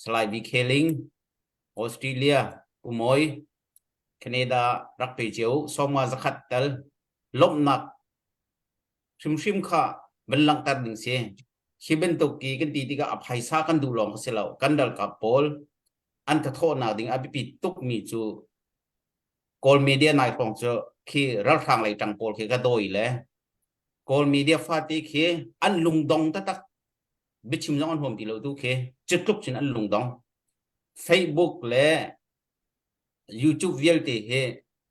Salai BK Ling Australia Umoy Canada rak pe cio sawma zakhat tal lawmhnak hrimhrim kha van langhter ding si hi bantuk ki kan ti tikah a phaisa kan duh lawng si lo kan ralkap pawl an thathawhnak ding a biapi tukmi cu Kawl media nai hrawng cu khi ralhrang lei ṭang pawl khi ka dawi le Kawl media fate khi an lungdong taktak biachim zong an huam ti lo tu khi cu tluk cun an lungdong Facebook le YouTube vialte hi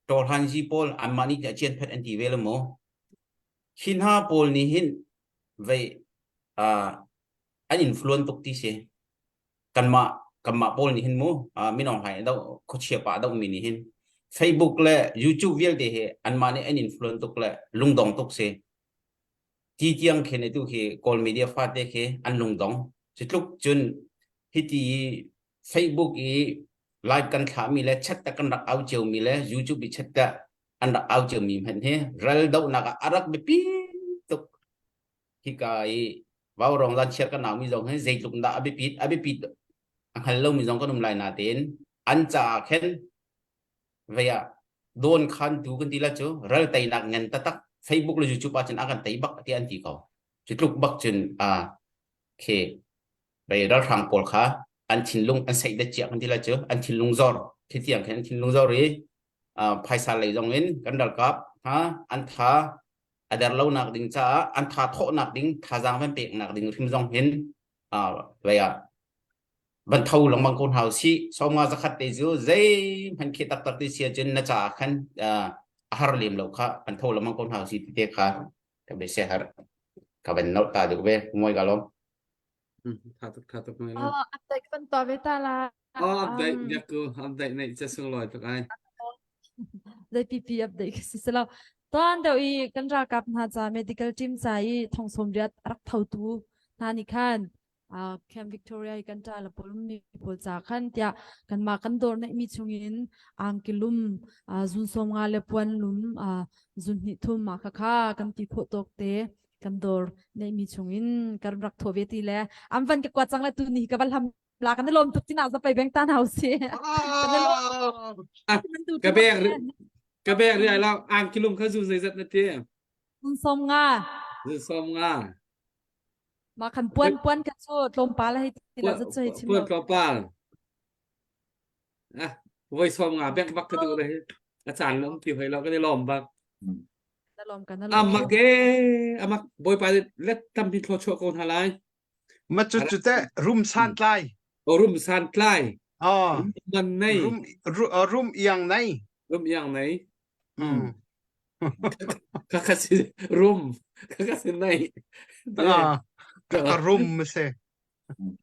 tawhlanzi pawl anmah nih a chian phet an ti ve lo mu hi hna pawl nih hin vei uh, an influence tuk ti si kanmah kanmah pawl nih hin mu minong hlai do khuachia pa do mi nih hin Facebook le YouTube vialte hi anmah nih an influence tuk le lungdong tuk si ti tiang khin tu khi Kawl media fate khi an lungdong cu tluk cun hiti Facebook i live kan thlah mi le chat ta kan rak au cio mi le YouTube i chat ta an rak au cio mi hmanh hi ral dohnak ah a rak biapi tuk hika i vaurawng zan chiar kan naumi zong hi zeitluk dah a biapit a biapit a hngal lomi zong kan um lai natein an caah khin vei ah dawn khan tu kan ti la cu ral teinak ngan taktak Facebook le YouTube ah cun a kan tei bak ti an ti ko cu tluk bak cun a khi vei ralhrang pawl kha an thinlung an seih det cia kan ti la cu an thinlung zor khi tiang khin an thinlung zor i phaisa lei zong in kan ralkap ha an tha a der lonak ding caah an tha thawhnak ding thazaang van peknak ding hrim zong hin vei ah van tho lengmang ko hna usih sawmnga zakhat te cu zeihmanh khi taktak ti si ahcun na caah khan a har lem lo kha van tho lengmang ko hna usih ti te kha ka be se har ka van note ta duk ve moi ka lom tha tuk tha tuk mai lo update kan to ve ta la oh update biak ku update nei che sung loi tuk ai Zei pipi update ka si selo. Tuan deuh i kan ralkap hna ca medical team ca i thong riat rak thotu hna nih khan Camp Victoria i kan ṭa le pawl mi pawl ca khan tiah kanmah kan dawr neihmi chungin angki lum zun sawm nga le puan lum zun hnih thum ma kha kha kan ti khawh tawk te kan dawr neihmi chungin kan rak thaw ve ti le an van ka kuat cang le tu ni ka va hlam la kan lom tuk tina za pai beng ta hau si ka bek ka bek ri ai lo ang kilum kha zu zeizat na ti un som nga un som nga ma khan puan puan ka chu tlawmpal hei ti la zat hei chim puan tlawmpal ah voi som nga bek bak ka du le a caan lom ti hoi lo kan i lom bak na lom kan na lom amak e amak bawipa let tam hi thlo chuah ko hna lai Ma cu cu teh rum santlai. Rum santlai. Oh. Rum man nei. Rum rum iang nei. Rum iang nei. Mm. Kaka si rum. Kaka si nei. Ah, kaka rum se.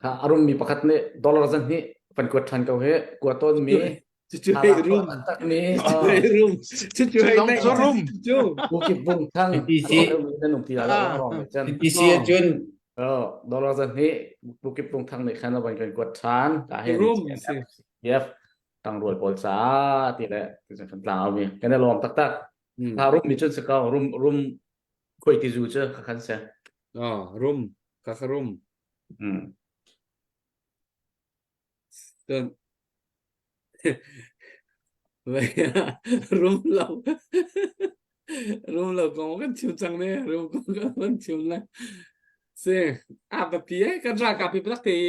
Kha arum mi pakhat nih dollar zan hi van kuat than ko he kuat ton mi Cucu hei rum. Mi Cucu hei rum. Cucu hei nei. Rum. Cucu. Bukit bung thang. TC. Nan um ti la lo chan. TC cun. Oh, dollar zan hi bukit bung thang nih khan van kan kuat than. Ta he. Rum si. Yep. Tang rual pawl ca ti le ti kan tlang mi. Kan lawm taktak. Ha rum mi cun se ko rum rum khoi ti zu cu kha khan se. Oh, rum. Kha kha rum. Mm. Cun rum lo rum lo kong kan chim cang ne rum kong kan chim le si a biapi eh kan ralkap hi biatak te i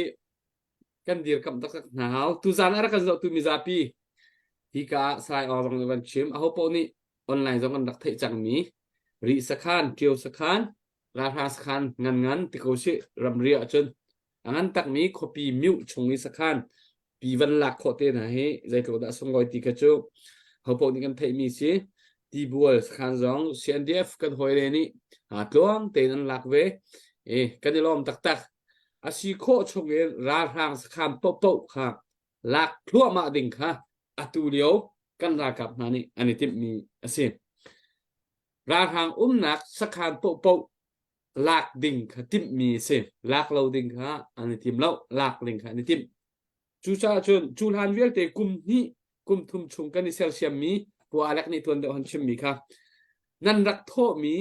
kan dirkamh taktak hna hau tuzan a rak kan zohtu mizapi hika ah Salai Aung zong nih van chim aho paoh nih online zong kan rak theih cangmi Rih sakhan Ṭio sakhan ralhrang sakhan ngan ngan ti ko sih ramri ahcun a ngan takmi khuapi myu chung i sakhan pi van lak khawh te hna hi zeitluk dah sunglawi ti kha cu hopoh nih kan theihmi si tibual sakhan zong CNDF kan hawile nih tluang tein an lak ve. E kan i lawm taktak. A si khawh chung in ralhrang sakhan paohpaoh kha lak thluahmah ding kha atu lio kan ralkap hna nih an i timhmi a si. Ralhrang umnak sakhan paohpaoh lak ding kha timhmi a si. Lak lo ding kha an i tim lo, lak ding kha an i timh. Cucaah cun cu hlan vialte kum hnih kum thum chung kan i sersiammi Pu Alec nih tuan deuh han chimmi kha nan rak thawhmi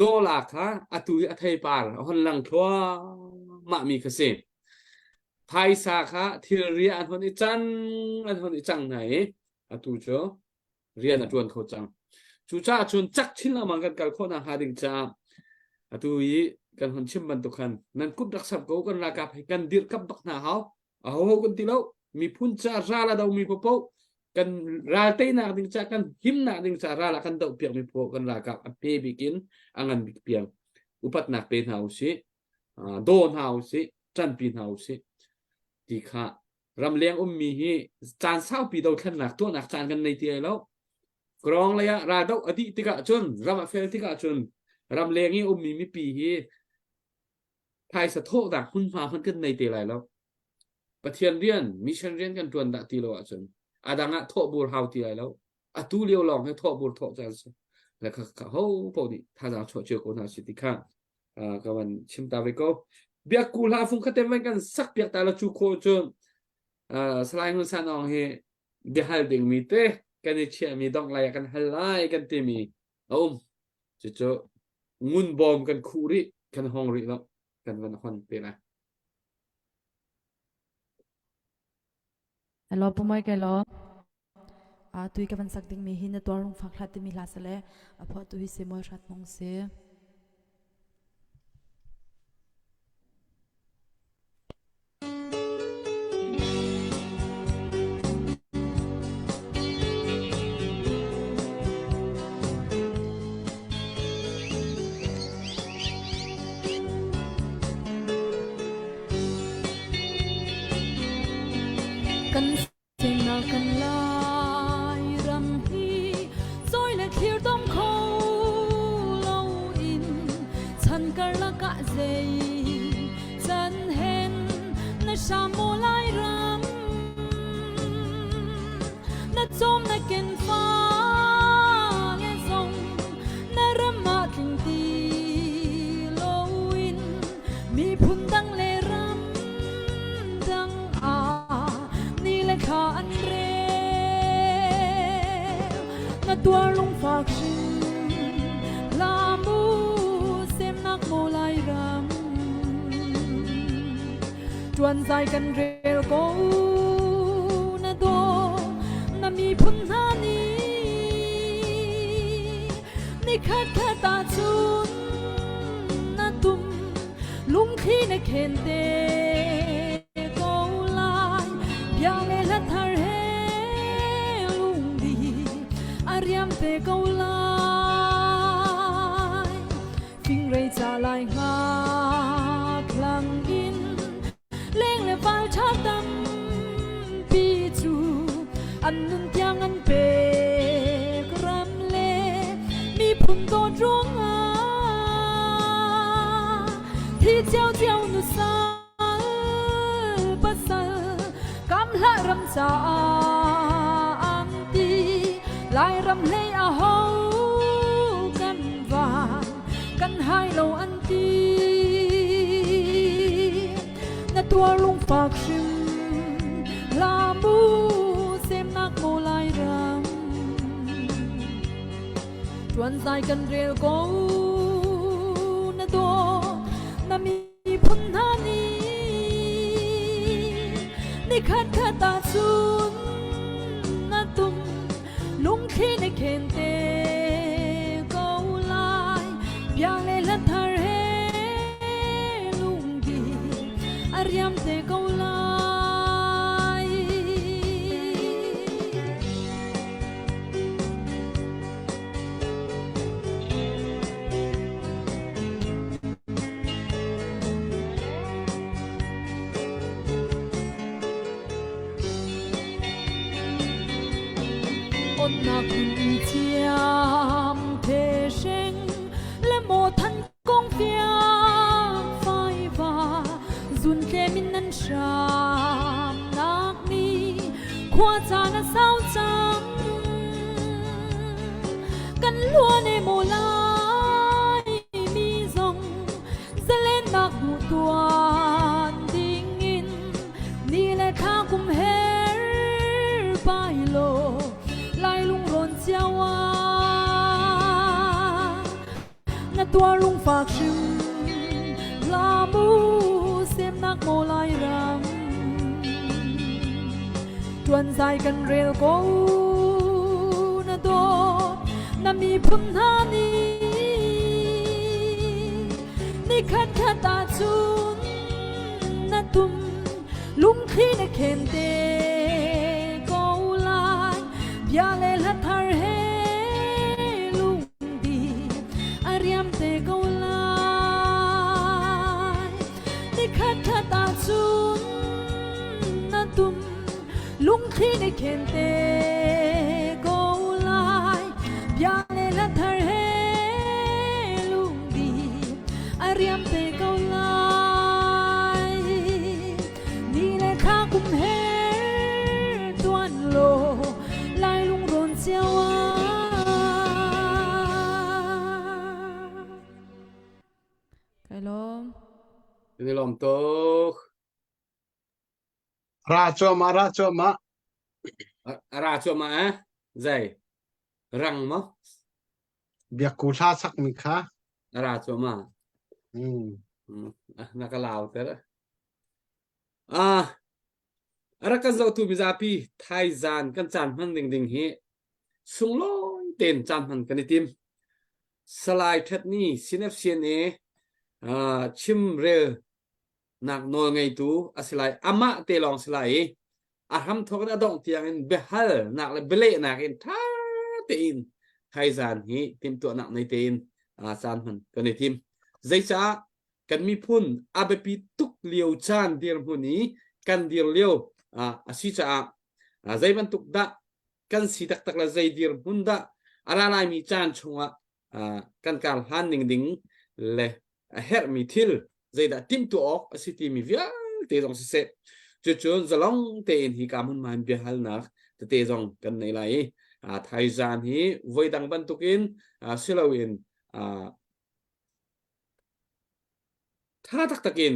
dawla kha atu hi a theipar a hon lang thluahmah mi kha si. Phaisa kha thilri an hon i cang an hon i cang hna i atu cu rian a ṭuan kho cang. Cucaah cun cak chin lengmang kan kal khawh nakhnga ding caah atu i kan hon chim bantuk khan nan kut rak samh ko kan ralkap hi kan dirhkamh bak hna hau. Aho kan ti lo miphun ca ral a domi paohpaoh kan ral teinak ding ca kan himnak ding ca ral a kan doh piak mi paoh kan ralkap a hme bik in a ngan bik piang upatnak pe hna usih daw hna usih ṭanpi hna usih ti kha ramleng ummi hi caan saupi dothlennak tuahnak caan kan nei ti ai lo Krawng lei ah raldoh a dih tikah cun ram a fel tikah cun ramleng i ummi mipi hi phaisa thawhnak hmunhma hmanh kan nei te lai lo. Pathian rian, mission rian kan ṭuan dah ti lo ahcun a dang ah thawhbur hau ti lai lo. Atu lio lawng hi thawhbur thawh caan si. Le kha kha ho paoh nih thazaang chuah cio ko hna si ti kha ka van chim ta ve ko. Biakku hla fung khatem van kan sak piak ta la cu kho cun Salai Ngun San Aung hi biahal dingmi te kan i chiahmi dongh lai ah kan hal lai kan timi a um. Cucu ngun bawm kan khuh rih, kan hong rih lo, kan van hon te lai. Hello pumoi ke lo. A tui ka van sak ding mi hi na tuar lung fak hlat timi hla sale a phuah tu hi se moi hrat mong se. Kan Semnak kan Lairam hi cawi le thlir dong kho loin chan karlak ah zei can hen na hram maw Lairam na cawm na ken fa le zong na ram ah tling ti loin miphun dang le ram dang ah ni le thla an rel na tuar lungfak hrim la mu semnak maw lai ram tuan zai kan rel ko na daw na miphun hna nih ni khat khat ah cun na tum lungthli na khen te ko lai bia le hla thar he lungdi a riam te ko lai fingrei ca lai ngak lang in leng le val ṭha tampi cu an nun tiang an pek ram le miphun dawt ruangah thi cio cio nu sal pasal kam hlah ram caah an ti Lairam hlei a ho kan van kan hai lo an ti na tuar lungfak hrim hla mu semnak maw lai ram tuan zai kan rel ko na daw na miphun hna nih nikhat khat ah cun na tum lungthli na khen te ko lai bia le hla thar he lungdi a riam te ko lai. Onnak hun i thiam the hreng le maw than kong fiang. Kaltak hrim hlah mu semnak maw Lairam Tuan zai kan rel ko na dawt na miphun hna nih Nikhat khat ahcun na tum lungthli na khen te ko lai bia le hla thar he lungdi a riam te ko lai nikhat khat ahcun na tum lungthli na khen te ko lai bia le hla thar he lungdi a riam te ko lai ni le thla kum he tuan law lai lungrawn cio ah Kai lawm. Kan i lawm tuk. Ra cuahmah, ra cuahmah. A ra cuahmah eh? Zei? Rang maw? Biakku hla sakmi kha. A ra cuahmah. Mm. Mm, Na ka lau ter. Ah, a rak kan zohtu mizapi thaizan kan caan hman ding ding hi sunglawi tein caan hman kan i tim. Salai Ṭhatni CNFCNA uh, chimrel nak nawl ngeitu a si lai amah te lawng si lai i a hramthawk in a dongh tiang in biahal nak le bialehnak in ṭha tein thaizan hi timhtuahnak nei tein caan hman kan i tim zeicah kan miphun a biapi tuk lio caan dirhmun i kan dir lio a si caah zei bantuk dah kan si taktak le zei dirhmun dah a ra laimi caan chungah kan kar hlan ning ding le a herhmi thil zeidah timhtuah awk a si timi vialte zong siseh cucun zalong tein hi ka hmunhma in biahalnak tete zong kan nei lai i thaizan hi voidang bantukin siloin ṭha taktak in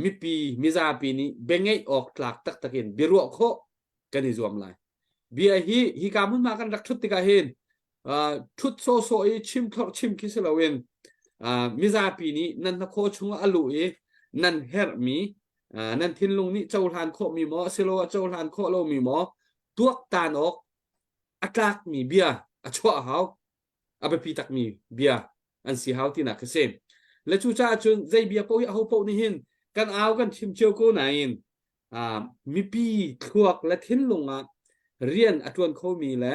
mipi mizapi nih biangeih awk tlak taktak in biaruah khawh kan i zuam lai. Bia hi hika hmunhma kan rak ṭhut tikah hin ṭhut sawhsawh i chim thlorh chim khi si loin mizapi nih nan hnakhaw chungah a luh i nan herhmi nan thinlung nih cohlan khawhmi maw asiloah cohlan khawh lomi maw tuaktan awk a tlakmi bia a chuah hau a biapi takmi bia an si hau tinak a si. Le cucaah cun zei bia paoh hi aho paoh nih hin kan au kan chim cio ko nain mipi thluak le thinlung ah rian a ṭuan khomi le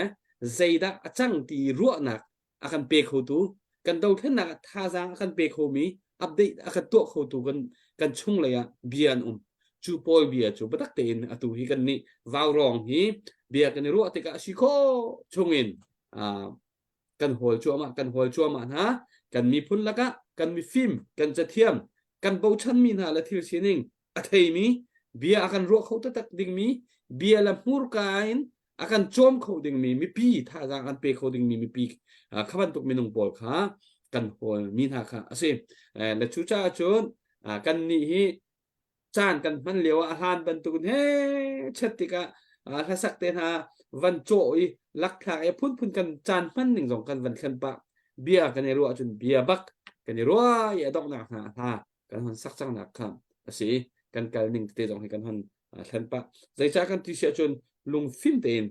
zeidah a cang ti ruahnak a kan pe khotu kan dothlennak ah thazaang a kan pe khomi update a kan tuah khotu kan kan chunglei ah bia an um cu pawl bia cu biatak tein atu hi kan nih vaurawng hi bia kan i ruah tikah a si khawh chungin kan hawl cuahmah kan hawl cuahmah hna kan miphun lakah kan mifim kan cathiam kan bochanmi hna le thil sining a theimi bia a kan ruah kho taktak dingmi bia le hmurka in a kan cawm kho dingmi mipi thazaang an pe kho dingmi mipi kha bantuk minung pawl kha kan hawl mi hna kha a si le cu caah cun kan nih hi caan kan hman lio ah a hlan bantukin he chet tikah hlasak te hna van cawh i lakthlak i phunphun kan caan hman ning zong kan van thlen pah bia kan i ruah cun bia bak kan i ruah i a donghnak hna hla kan hon sak cangnak kha a si kan kal ning tete zong hi kan hon thlen pah zeicah kan ti si ahcun lungfim tein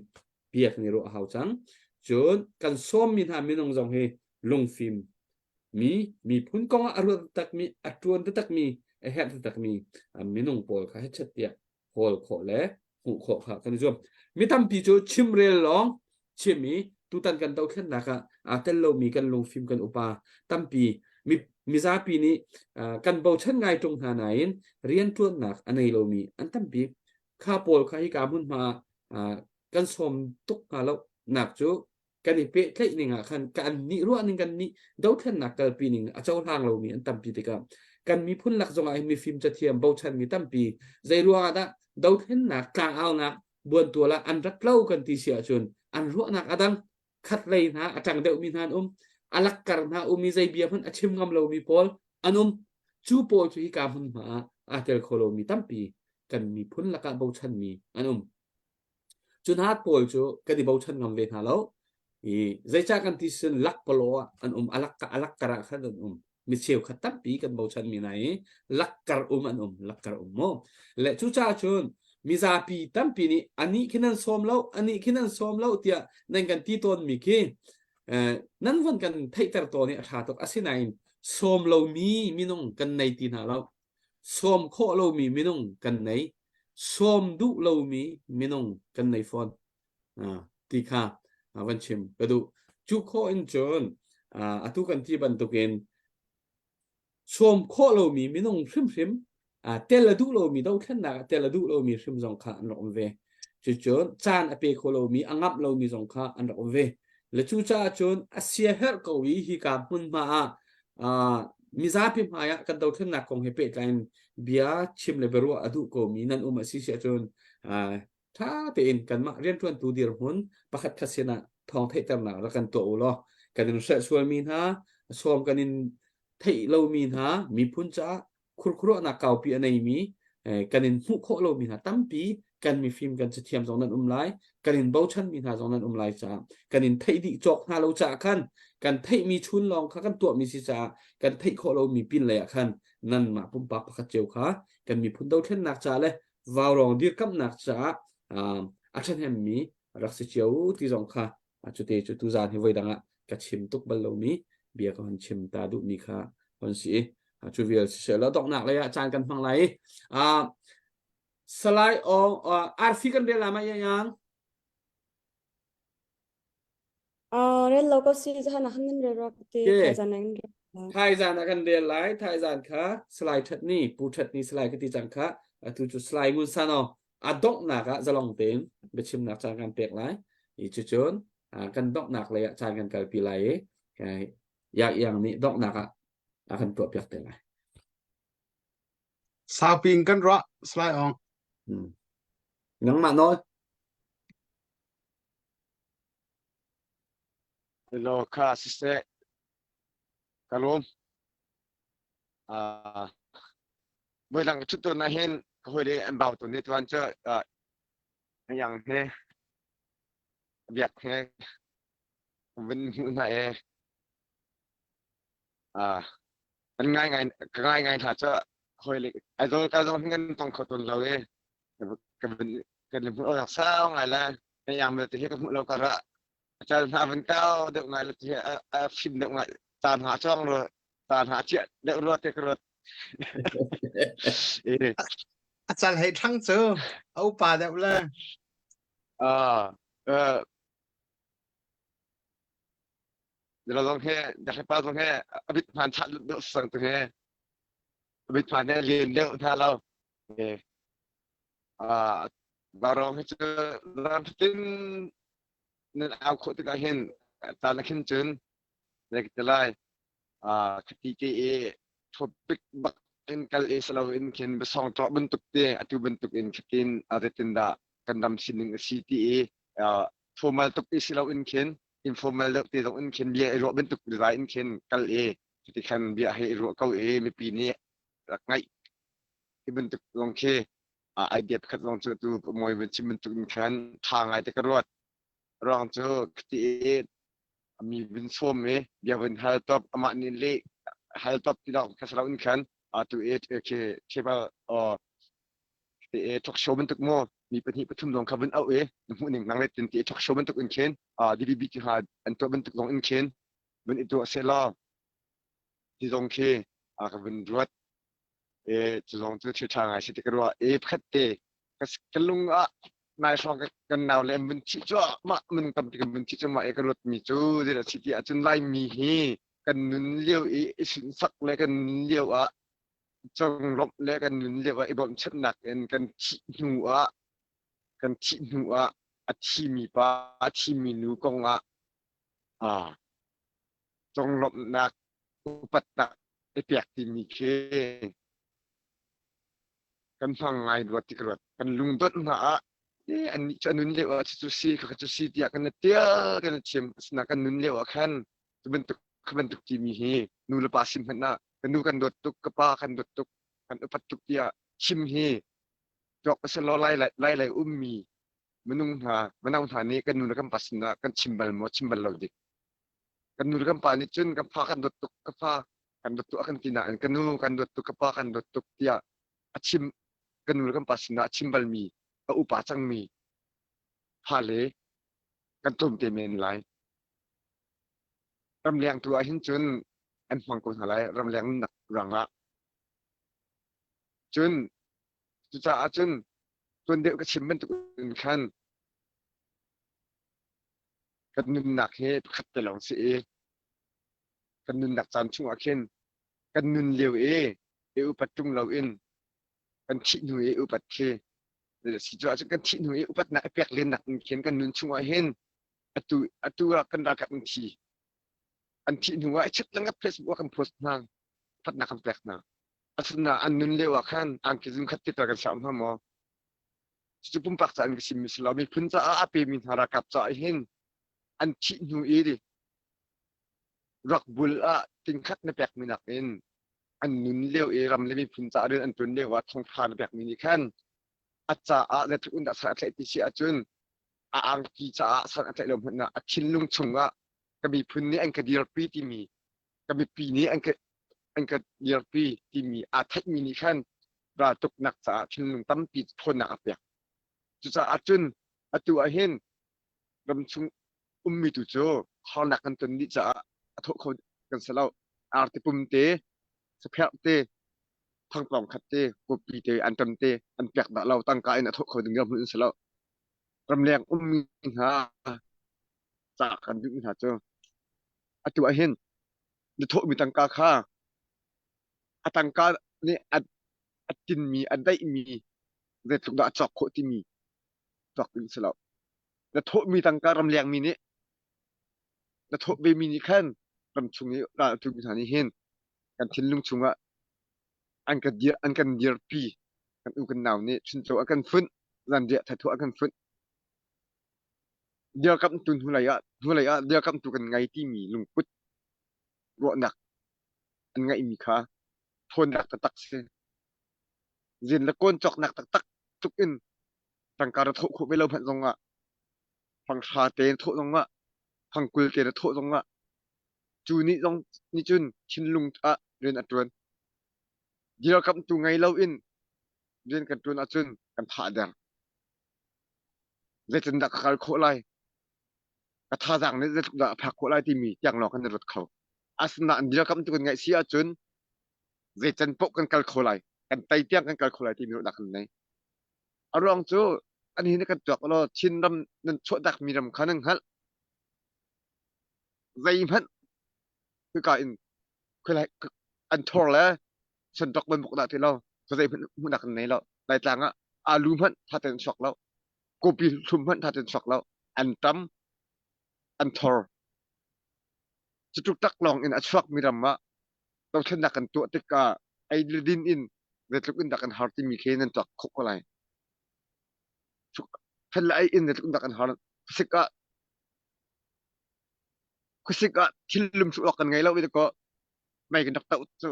bia kan i ruah a hau cang cun kan sawmmi hna minung zong hi lungfim mi miphun kong ah a ruat takmi a ṭuan takmi a herh takmi minung pawl kha hechet tiah hawl khawh le hmuh khawh kha kan i zuam mi tampi cu chimrel lawng chim i tutan kan dothlennak ah aa tel lomi kan lungfim kan upa tampi mi mizapi nih kan bochan ngai ṭung hna nain rianṭuannak a nei lomi an tampi kha pawl kha hika hmunhma ah kan sawm tuk hnga lo nak cu kan i pehtlaih ning ah khan kan nih ruah ning kan nih dothlennak kalpi ning a cohlang lomi an tampi tikah kan miphun lak zongah hin mifim cathiam bochanmi tampi zei ruang ah dah dothlennak tlangaunak buantual ah an rat lo kan ti si ahcun an ruahnak a dang khat lei hna a ṭang deuhmi hna an um a lakkar hna um i zei bia hmanh a chim ngam lomi pawl an um cu pawl cu hika hmunhma ah aa tel kho lomi tampi kan miphun lakah bochanmi an um Cu hna pawl cu kan i bochan ngam ve hna lo. I zeicah kan ti sin lakpalaw ah an um, alak alak kar ah khan an um. Mi cheukhat tampi kan bochan mi hna i lakkar um an um, lakkar um mu. Le cucaah cun mizapi tampi nih anih khi nan sawm lo, anih khi nan sawm lo tiah nan kan ti tawn mi khi nan von kan theihter tawn i a ṭha tuk. Asinain sawm lomi minung kan nei ti hna lo. Sawm khawh lomi minung kan nei. Sawm duh lomi minung kan nei fawn. Ti kha van chim ka duh. Cu khawh in cun atu kan ti bantukin sawm khawh lomi minung hrimhrim tel a duh lomi dothlennak ah tel a duh lomi hrim zong kha an rak um ve. Cucun caan a pe kho lomi a ngamh lomi zong kha an rak um ve. Le cucaah cun a siaherh ko i hika hmunhma ah mizapi hmai ah kan dothlennak kong he pehtlai in bia chim le biaruah a duh komi nan um a si si ahcun ṭha tein kanmah rianṭuantu dirhmun pakhat khat sinah thawng theihternak rak kan tuah u law kan in hrelh sualmi hna sawm kan in theih lomi hna miphun caah khurkhuruahnak kaupi a neimi kan in hmuh khawh lomi hna tampi kan mifim kan cathiam zong nan um lai kan in bochanmi hna zong nan um lai caah kan in theih dih cawk hna lo caah khan kan theihmi chun lawng kha kan tuahmi si caah kan theih khawh lomi pin lei ah khan nanmah pumpak pakhat cio kha kan miphun dothlennak ca le vaurawng dirkamhnak caah a ṭhahnemmi rak si cio ti zong kha cute cu tuzaan hi voidang ah ka chim tuk bal lomi bia ka hon chim ta duhmi kha hon si i cu vial siseh law donghnak lei ah caan kan hmang lai i Salai Ong arfi kan rel la ma yang Rel lo ko si zahan ah nan rel rak ti thaizan an rel. Thaizan ah kan rel lai thaizan kha Salai That Ni Pu That Ni Salai ka ti cang kha atu cu Salai Ngun Sano a donghnak ah zalong tein biachimnak caan kan pek lai i cucun kan donghnak lei ah caan kan kalpi lai i yak iang nih donghnak ah a kan tuah piak te lai. Saupin kan ruah Salai Ong. Hmm. Nangmah nawl. Hello kha siseh ka lawm. Uh, voidang ka ṭhut ah hin ka hawile an bau tawn i tuan cu uh, yang he biak he vun hmuh hna e uh, an ngai ngai ka ngai ngai hna cu hawile Aizawl ka zong hin kan tong kho tawn lo e ka vun kan hmuh lo sau ngai la yang te hi ka hmuh lo kar ah cal hna van kau deuh ngai la ti a fim deuh ngai ta hna chong ro ta hna chiah deuh ro te ka ruat a cal hei thang cu a upa deuh le ah eh dilo zong he dakhe pa zong he a bit hman chat deuh sang tu he a bit hman he lien deuh hna lo eh ah Vaurawng hi cu ram fatin nan au khawh tikah hin caan ah khin cun zei ka ti lai khati te i topic bak in kal i si loin khin biasawng ṭawh bantuk te atu bantuk in khatin zeitindah kan ram sining a si ti i formal tuk i si loin khin informal deuh te zong in khin bia i ruah bantuk zai in khin kal i cuti khan bia hei i ruah ko i mipi nih rak ngaih hi bantuk zong khi idea pakhat zong cu tu mawi van chim bantuk in khan ṭha ngai te ka ruat. Ruang cu khati i mi vun sawm i bia vun hal top amah nih le hal top ti lawng kha salo in khan atu i khi table or ti i talk show bantuk maw mi pahnih pathum zong kha vun auh i na hmuh ning nang le tin ti i talk show bantuk in khin DVB ti hna an tuah bantuk zong in khin vun i tuah seh law ti zong khi ka vun ruat E cu zong cu thil ṭha ngai si ti ka ruah. E pakhat te ka lung ah nai hrawng kan nau le an vun thih cuahmah minung tampi kan vun thih cuahmah i ka ruatmi cu zeidah a si ti ahcun Laimi hi kan nun lio i i sunsak le kan nun lio ah conglawmh le kan nun lio ah i bawmhchanhnak in kan thih hnu ah kan thih hnu ah a thimi pa a thimi nu kong ah ah conglawmhnak upatnak i pek timi khi kan hmang ngai rua ti ka ruat. Kan lungdonh hna ah eh annih cu a nun lio ah cucu si khakha cu si tiah kan i tial kan i chim. Asinain kan nun lio ah khan cu bantuk kha bantuk timi hi nu le pa sin hmanh ah ka nu kan dawt tuk, ka pa kan dawt tuk, kan upat tuk tiah chim hi tuak a si lo lai lai lai ummi minung hna mino hna nih kan nu le kan pa sinah kan chim bal maw chim bal lo dik. Kan nu le kan pa nih cun kan fa kan dawt tuk, ka fa. Kan dawt tuk a kan ti nain ka nu kan dawt tuk ka pa kan dawt tuk tiah a chim ka nu le kan pa sinah a chim balmi a upa cangmi fale kan tlawm te men lai. Ramleng tu ah hin cun an hmang ko hna lai ramleng nunnak ruangah. Cun cucaah cun tuan deuh ka chim bantuk in khan kan nunnak hi pakhat te lawng si i kan nunnak caan chungah khin kan nun lio i i upat ṭung loin kan thih hnu i upat khi si cu ahcun kan thih hnu i upatnak i pek lennak in khin kan nun chungah hin atu atu ah kan ralkap an thi an thih hnu ah chit lang Facebook ah kan post hna upatnak kan pek hna asina an nun lio ah khan angki zum khat te kan sau hna maw cucu pumpak ca in ka sim mi si lo miphun caah a pemi hna ralkap caah hin an thih hnu i rakbul ah tingkhat na pekmi nakin an nun lio i ram le miphun caah rian an ṭuan lio ah thongtha na pekmi nih khan a caah zeitluk in dah san a tlaih ti si ahcun a angki caah san a tlaih lo hmanh ah a thinlung chungah ka miphun nih an ka dirpi timi ka mipi nih an ka an ka dirpi timi aa theihmi nih khan raltuknak caah thinlung tampi ṭhawnnak a pek. Cucaah cun atu ah hin ramchung ummi tu cu harnak kan ton dih caah a thawh kho kan si lo. Arti pum te, sapherh te, thangtlawng khat te, kopi te, anṭam te an pek dah lo tangka in a thawh kho ding dirhmun an si lo. Ramleng ummi hna ca kan duhmi hna cu atu ah hin na thawhmi tangka kha a tangka nih a a tinmi a daihmi zeitluk dah a cawk khawh timi cawk ding si lo. Na thawhmi tangka ramleng mi nih na thawh vemi nih khan ramchung i ral a tumi hna nih hin kan thinlung chungah an ka dir an kan dirpi kan u kan nau nih chuncaw a kan funh zanriah thathu a kan funh dirkamhtu hnulei ah hnulei ah dirkamhtu kan ngei timi lungput ruahnak an ngeihmi kha ṭhawnnak taktak si. Zin le kawn cawknak taktak tluk in tangka na thawh khawh ve lo hmanh zongah fanghra te na thawh zongah fangkul te na thawh zongah cu nih zong nih cun thinlung ah rian a ṭuan. Dirkamhtu ngei loin rian kan ṭuan ahcun kan tha a der. Zeitindah ka kal khawh lai? Ka thazaang nih zeitluk dah a phak khawh lai timi tiang lawng kan i ruat kho. Asinain dirkamhtu kan ngeih si ahcun zei can paoh kan kal kho lai. Kan tei tiang kan kal kho lai timi ruahnak kan nei. A ruang cu an hi na kan tuak law Chinram nan chuahtakmi ram kha nan hngalh. Zeihmanh hika in khuilai an thor le suntok bantuk dah ti lo zeihmanh hmuhnak kan nei lo. Laitlang ah alu hmanh tha tein chuak lo. Kopi hlum hmanh tha tein chuak lo. An tam, an thor. Cutluk tak lawng in a chuakmi ram ah dothlennak kan tuah tikah ei le din in zeitluk in dah kan har timi khi nan tuak khawh ko lai. Fel le ei in zeitluk in dah kan har. Khuasik ah khuasik ah thil lum awk kan ngei lo i ko mei kan rak toh cu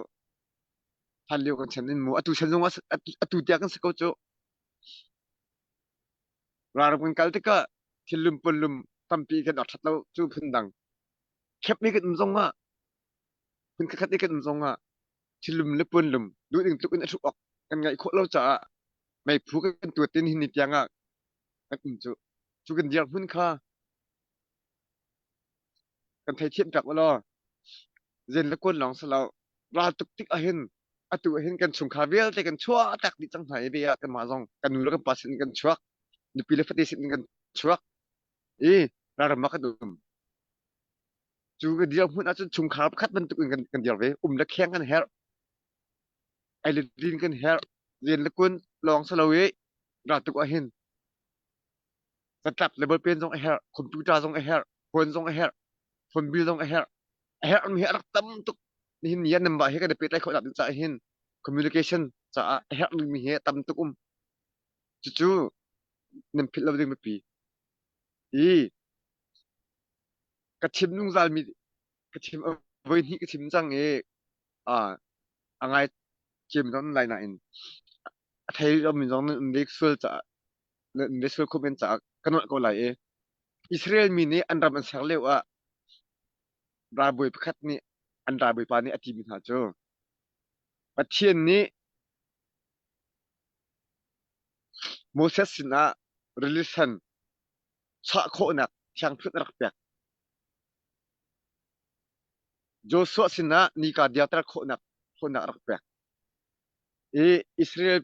hlan lio kan chan in mu atu chan zong atu tiang kan si ko cu. Ralram kan kal tikah thil lum pun lum tampi kan rak ṭhat lo cu phun dang. Khep mi kan um zong ah phun khat i kan um zong ah thilum le puanlum duhning tluk in a hruk awk kan ngaih khawh lo caah meiphu kan tuat tin hin ni tiang ah kan um cu cu kan dirhmun kha kan theithiam tak law zen le kuan lawng si lo ral tuk tik ahhin atu ahhin kan chungkhar vialte kan chuah tak dih cang hna i ve ah kanmah zong kan nu le kan pa sin in kan chuak nupi le fate sin in kan chuak i ralram ah kan um Cu ka dirhmun ahcun chungkhar pakhat bantuk in kan, kan dir ve. Um le kheng kan herh. Ei le din kan herh. Rian le kun lawng si lo i raltuk ahhin catlap le ballpen zong a herh, computer zong a herh, phone zong a herh, phone bill zong a herh. A herh mi hi a rak tam tuk. Nihin ni ah nan mah he kan i pehtlaih khawh nak ding caah hin communication caah a herh mi hi a tam tuk um. Cucu nan philh lo ding biapi. I ka chim zungzal mi ka chim voi hnih ka chim cang i a ngai cem zong lai nain a thei lomi zong nan um ve sual caah nan um ve sual khawh men caah ka nolh ko lai i Israel mi nih an ram an ser lio ah ralbawi pakhat nih An ralbawipa nih a timi hna cu Pathian nih Moses sinah rili sen chuah khawhnak thiangthunh a rak pek. Joshua sinah nika dirter khawhnak ṭhawnnak a rak pek. I Israel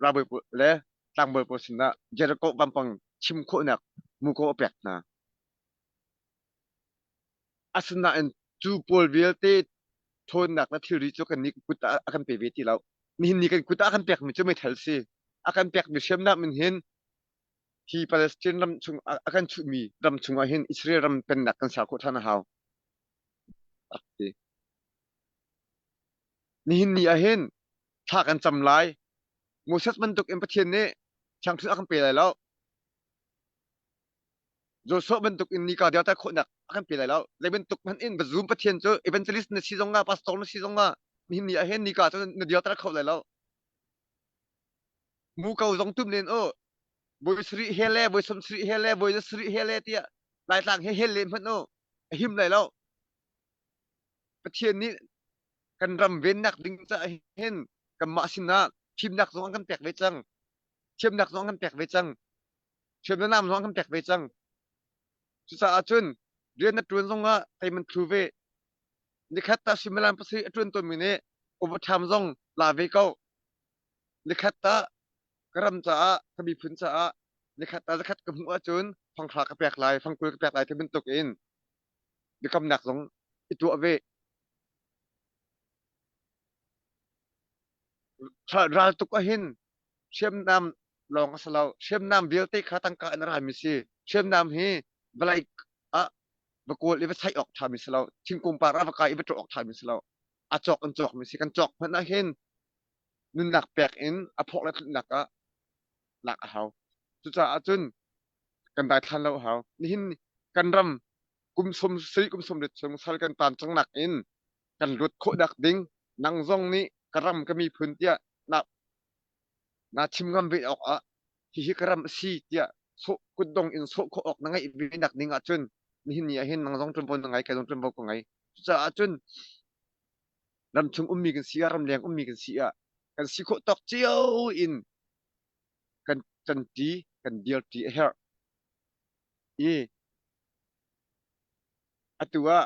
ralbawi pawl le tlangbawi pawl sinah Jericho vampang chim khawhnak muko a pek hna. Asinain cu pawl vialte ṭhawnnak le thilri cu kannih kut ah a kan pe ve ti lo. Nihin ni kan kut ah a kan pekmi cu meithal si. A kan pekmi hriamnam in hin hi Palestine ram chung a kan chuhmi ram chungah hin Israel ram pennak kan ser khawh ṭhan a hau. Rak ti. Nihin ni ah hin thla kan cam lai. Moses bantuk in Pathian nih thiangthut a kan pe lai lo. Joshua bantuk in nika dirter khawhnak a kan pe lai lo. Zei bantuk hmanh in va zum Pathian cu evangelist na si zong ah pastor na si zong ah nihin ni ah hin nika cu na dirter kho lai lo. Mu ko zong tum len u. Voi sarih he le voi som sarih he le voi sarih he le tiah Laitlang he hel le hmanh u. A him lai lo. Pathian nih kan ram vennak ding caah hin kanmah sinah fimnak zong an kan pek ve cang. Thiamnak zong an kan pek ve cang. Hriamnam zong an kan pek ve cang. Cucaah cun rian na ṭuan zongah teiman thlu ve. Nikhat ta suimilam pasarih a ṭuan tawnmi nih overtime zong la ve ko. Nikhat ta ka ram caah, ka miphun caah nikhat ta zakhat ka hmuh ahcun fanghra ka pek lai, fangkul ka pek lai ti bantuk in biakamnak zong i tuah ve. Raltuk ahhin hriamnam lawng a si lo. Hriamnam vialte kha tangka in a rami si. Hriamnam hi vawlei ah va kawl i va chaih awk ṭhami si lo. Thingkung par ah va kai i va ṭawh awk ṭhami si lo. A cawk in cawkmi si. Kan cawk hmanh ah hin nunnak pek in a phawk le tlunhnak ah lak a hau. Cucaah cun kan daithlan lo a hau. Nihin kan ram kum som sarih kum som riat chung sal kan tan cang nak in kan luat khawhnak ding nang zong nih ka ram ka miphun tiah na na chim ngam ve awk ah hihi ka ram a si tiah sawh kutdong in sawh khawh awk na ngeih ve nak ding ahcun nihin ni ah hin nang zong ṭuanvo na ngei kai zong ṭuanvo ka ngei cucaah cun ramchung ummi kan si ah ramleng ummi kan si ah kan si khawh tawk cio in kan ṭanṭi kan dirṭi a herh i atu ah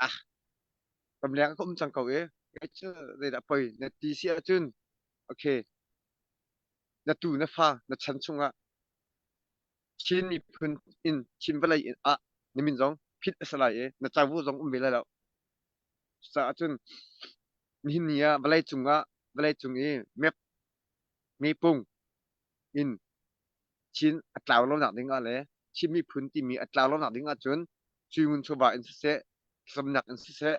ah ramleng ka um cang ko i kei cu zeidah poi na ti si ahcun okay na tu na fa na chan chungah Chin miphun in Chin vawlei in ah na min zong phit a si lai i na covo zong um ve lai lo. Cucaah cun nihin ni ah vawlei cungah vawlei cung i map mepung in Chin a tlau lonak ding ah le Chin miphun timi a tlau lonak ding ahcun sui ngun chawva in siseh, thlacamnak in siseh,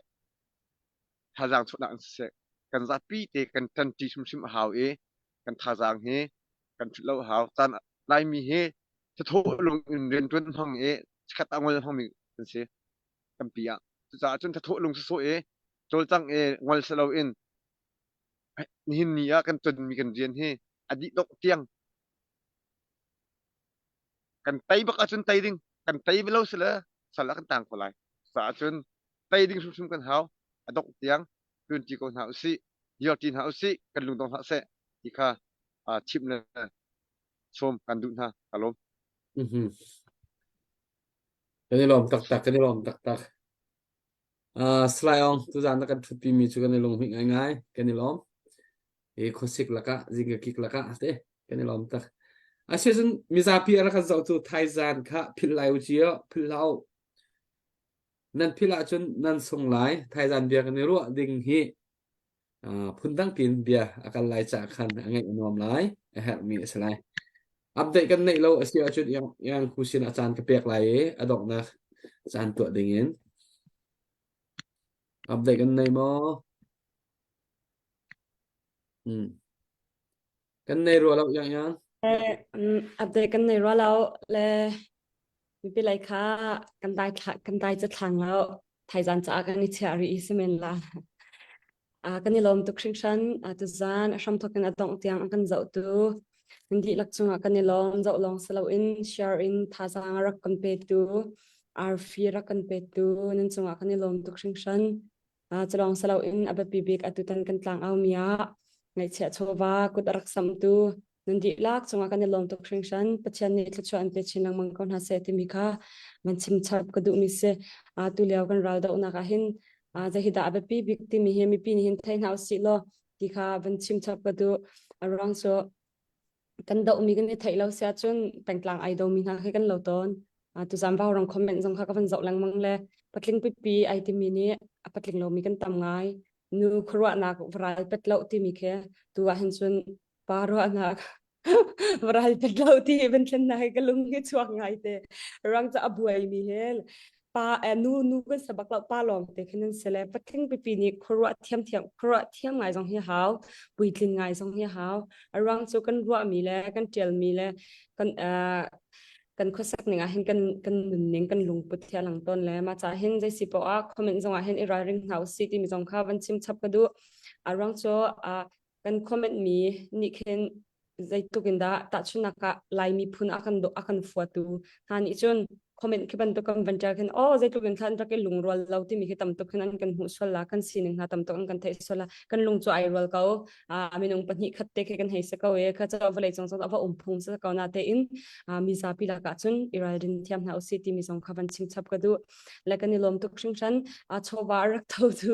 thazaang chuahnak in siseh kan zapi te kan ṭanṭi hrimhrim a hau i kan thazaang hi kan ṭhut lo a hau. Caan Laimi hi thathawh lung in rianṭuan hmang i chikkhat ah ngol hmangmi kan si tampi ah. Cucaah cun thathawh lung sawsawh i cawlcang i ngol si loin nihin ni ah kan tonmi kan rian hi a dih dongh tiang kan tei bak ahcun tei ding kan tei lo si le sal ah kan tang ko lai. Cucaah cun tei ding hrimhrim kan hau. A dongh tiang ṭuanṭi ko hna usih, dirṭi hna usih, kan lungdong hlah seh ti kha chimh le sawm kan duh hna. Ka lawm. Mhm. Kan i lawm taktak, kan i lawm taktak. Uh, Salai Aung, tuzaan na kan ṭhutpi mi cu kan i lunghmuih ngaingai, kan i lawm. I khuasik lakah, zingka kik lakah te, kan i lawm tak. Asicun mizapi a rak kan zohtu thaizaan kha philh lai u cio, philh hlah u. Nan philh ahcun nan sung lai. Thaizaan bia kan i ruah ding hi uh, phundang piin bia a kal lai caah khan a ngaih a nuam lai, a herhmi a si lai. Update kan neih lo a si ahcun iang iang hu sin ah caan ka pek lai i a donghnak caan tuah ding in. Update kan nei maw? Hmm. Kan nei rua lo yang yang. Eh, update kan nei rua lo le mipi lei kha kan dai thla kan dai ca thlang lo thaizan caah kan i chiah rih i simen la. Uh, kan i lawm tuk hringhran uh, tuzan a hramthawk in a dongh tiang a kan zohtu nan dihlak cungah kan i lawm zoh lawng si loin share in thazaang a rak kan petu arfi rak kan petu nan cungah kan i lawm tuk hringhran. Culawng silo in a biapi bik atutan kan tlangau mi ah ngaihchiah chawva kut a rak samtu nan dihlak cungah kan i lawm tuk hringhran. Pathian nih thluachuah an pe chin lengmang ko hna seh timi kha van chim chap ka duhmi si. Tu lio kan ral dohnak ah hin zei hi dah a biapi bik timi hi mipi nih hin thei hna usih law ti kha van chim chap ka duh. A ruang cu kan dohmi kan i theih lo si ahcun pengtlang ai domi hna khi kan lo tawn. Tuzan vaurawng comment zong kha ka van zoh lengmang le patling pipi ai timi nih a patling lomi kan tam ngai. Nu khuaruahnak varal pet lo timi khi tu ah hin cun pa ruahnak varal pet lo ti van thlen na hi ka lung hi chuak ngai te. Rang cu a buai mi he pa eh, nu nu kan sabak lo pa lawng te khin an si le patling pipi nih khuaruah thiam thiam khuaruah thiam ngai zong hi hau puitlin ngai zong hi hau a ruang cu kan ruahmi le kan ṭialmi le kan uh, kan khuasak ning ah hin kan kan nunning kan lungput hi a lang tawn le mah ca hin zei si poah ah comment zong ah hin i ralring hna usih timi zong kha van chim chap ka duh a ruang cu uh, kan comment mi nih khin zeitluk in dah tahchunhnak ah Laimi phun a kan a kan fuatu hna nih cun comment khi bantuk kan van ṭial khin oh zeitluk in thlan rak i lungrual lo timi khi tam tuk hin an kan hmuh sual la kan sining hna tam tuk an kan theih sual la kan lung cu ai rual ko a minung pahnih khat te khi kan hei se ko e kha cha vawlei cung a va um phung se ko na te in mi zapi lakah cun i ralrin thiam hna usih timi zong kha van chim chap ka duh le kan i lawm tuk hringhran a chawva rak tho tu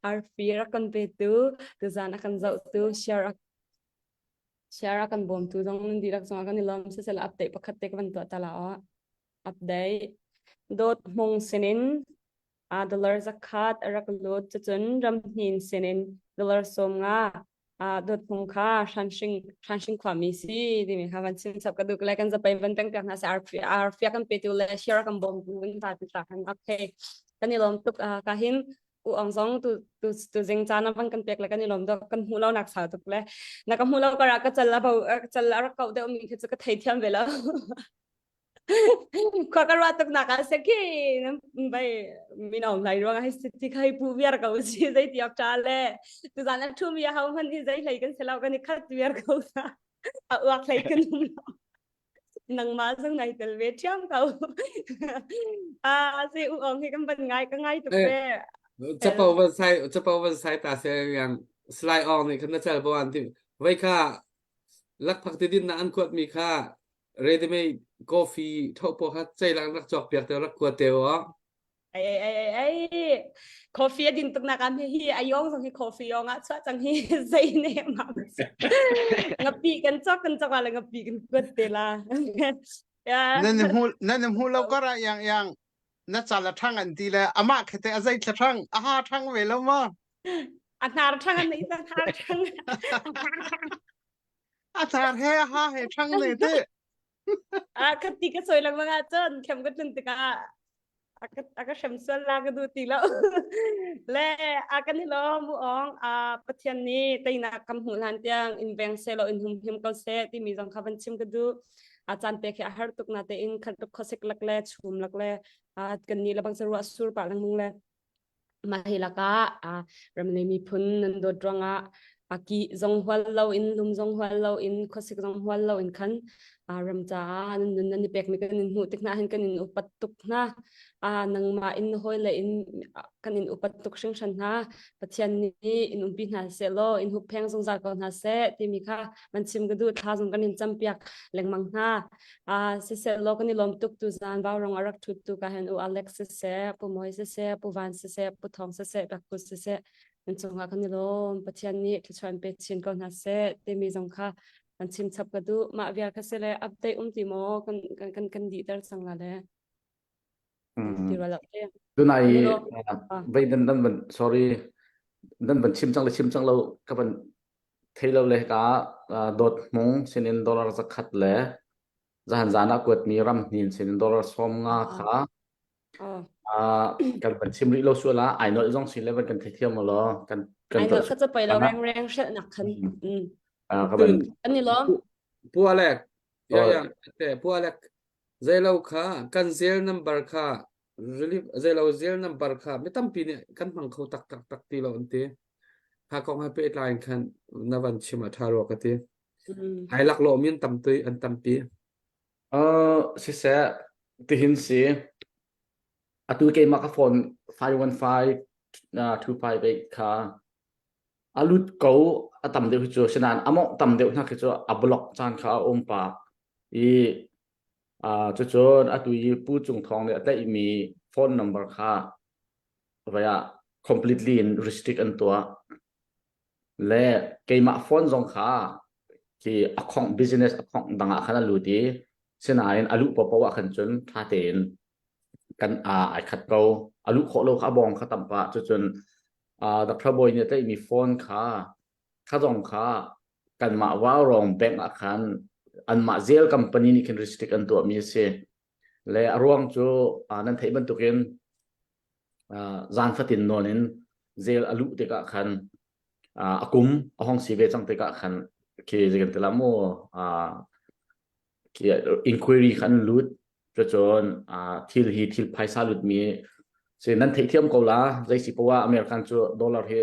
arfi rak kan pe tu tuzan a kan zoh tu share a share a kan bawm tu zong nan dihlak zong kan i lawm sisel update pakhat te ka van tuah ta la o update dawt hmung sinin a dollar zakhat a rak lut cucun ramhnin sinin dollar 50 a dawt hmung kha hranhring hranhring khuami si timi kha van chim chap ka duk le kan zapai van peng piak hna se arfia arfia kan pe tu le share kan bawm tu kan ta ti ta kan okay kan i lawm tuk ka hin u ong zong tu tu tu zing caan a van kan pek le kan i lawm dok kan hmu lo nak sau tuk le na ka hmu lo ka ra ka chal a bo chal a rak kau deuh mi khi chu ka thei thiam ve lo khua ka ruah tuk nak ah se khi bai min aung hlai ruang hai si ti khai pu viar ko si zei ti ok cha le tu zan a thu mi a hau man hi zei hlei kan se lo kan i khat viar ko sa a uak hlei kan um lo nangmah zong nai tel ve ṭhiam ko. Ah, si u ong hi kan van ngai ka ngai tuk ve. Capo van sai capo van sai ta se yang slide ong nih khan na chal bo an ti vai kha lakphak ti din na an kuat mi kha ready made coffee tho po kha ceilang rak cawk piak te rak kuat te o Ai ai ai ai ai coffee a din tuk nak am hi a yong zong hi coffee yong ah chuah cang hi zei ne ma ngapi kan chok kan chok ala ngapi kan kuat te la nan hmu nan hmu lo kar ah yang yang na chal a thang an ti le amah khete a zei thla thang a ha thang ve lo ma a hnar thang an nei ta hnar thang a hnar he a ha he thang ne te a khati ka soi lengmang ah cun khem ka tlun tikah a ka hrem sual la ka duh ti lo le a kan hi lo mu ong a pathian nih teinak kam hmuh hlan tiang in veng se lo in hum him ko se timi zong kha van chim ka duh a caan pek hi a har tuk na te in khat tuk khosik lak le chum lak le a kan ni lebang ruah sur pa lengmung le Mah hi lakah ram le miphun nan dawt ruangah a ki zong hual loin lum zong hual loin khuasik zong hual loin khan ram caah nan nun nan i pekmi kan in hmuh tik hna hin kan in upat tuk hna. Nangmah in hawi le in kan in upat tuk hringhran hna. Pathian nih in umpi hna seh law in huppheng zungzal ko hna seh timi kha van chim ka duh thla zong kan in campiak lengmang hna. Ah siseh law kan i lawm tuk tu zan vaurong a rak ṭhut tu ka hen u Alex siseh, Pu Moi siseh, Pu Van siseh, Pu Thawng siseh, Biakku siseh nan cungah kan i lawm. Pathian nih thluachuah in pe chin ko hna seh timi zong kha kan chim chap ka duh. Mah vial kha si le update um ti maw kan kan kan kan dihter cang la le. Ti rua lo te. Tunai vei dan dan van sorry dan van chim cang le chim cang lo ka van thei lo le ka dawt hmung sinin dollar zakhat le zahan zan ah kuatmi ram hnin sinin dollar 50 kha kan van chim rih lo sual ah ai nolh zong si le van kan theithiam law kan kan ai nolh kha pai lo reng reng hrelh nak khan ka van an ni lom pu alek ya ya te pu alek Zeilo kha kan zel number kha relief zeilo zel number kha mi tampi nih kan hmang kho tak tak tak ti lo an ti. Kha kong he pehtlai in khan na van chim a ṭha rua ka ti. Ai laklawh mi an tam tui an tampi. Uh, siseh tihin si atu keimah ka phone 515. 258 kha a lut ko a tam deuh hi cu sinain a mawngh tam deuh hna khi cu a block caan kha a um pah i cucun atu i Pu Cung Thawng nih a tlaihmi phone number kha vai ah completely in restrict an tuah le keimah phone zong kha khi a khongh business a khongh dang ah khan a lut i sinain a luh paohpaoh ah khan cun ṭha tein kan ai khat ko a luh khawh lo kha a bawng kha tam pah cucun Dr. Bawi nih a tlaihmi phone kha kha zong kha kanmah Vaurawng bank ah khan anmah Zelle company nih khin restrict an tuahmi a si le a ruang cu nan theih bantukin zan fatin nawn in Zelle a luh tikah khan a kum a hong si ve cang tikah khan khi zei kan ti la mu inquiry kha an lut cucun thil hi thil phaisa lutmi si nan theihthiam ko la zei si poah American cu dollar hi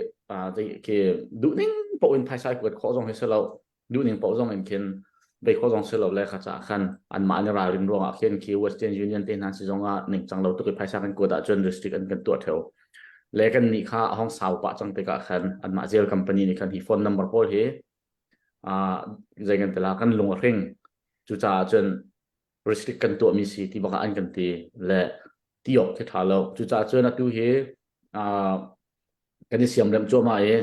zei khi duhning poh in phaisa kuat khawh zong hi si lo duhning poh zong in khin bei khawh zong si lo le kha ca khan anmah an i ralrin ruangah khin khi Western Union te hna si zong ah ningcang lo tuk i phaisa kan kuat ahcun restrict an kan tuah theo le kan nih kha a hong sau pah cang tikah khan anmah Zelle company nih khan hi phone number pawl hi zei kan ti la kan lung a hring cucaah cun restrict kan tuahmi si ti bak ah an kan ti le ti awk khi ṭha lo cucaah cun atu hi kan i siamrem cuahmah i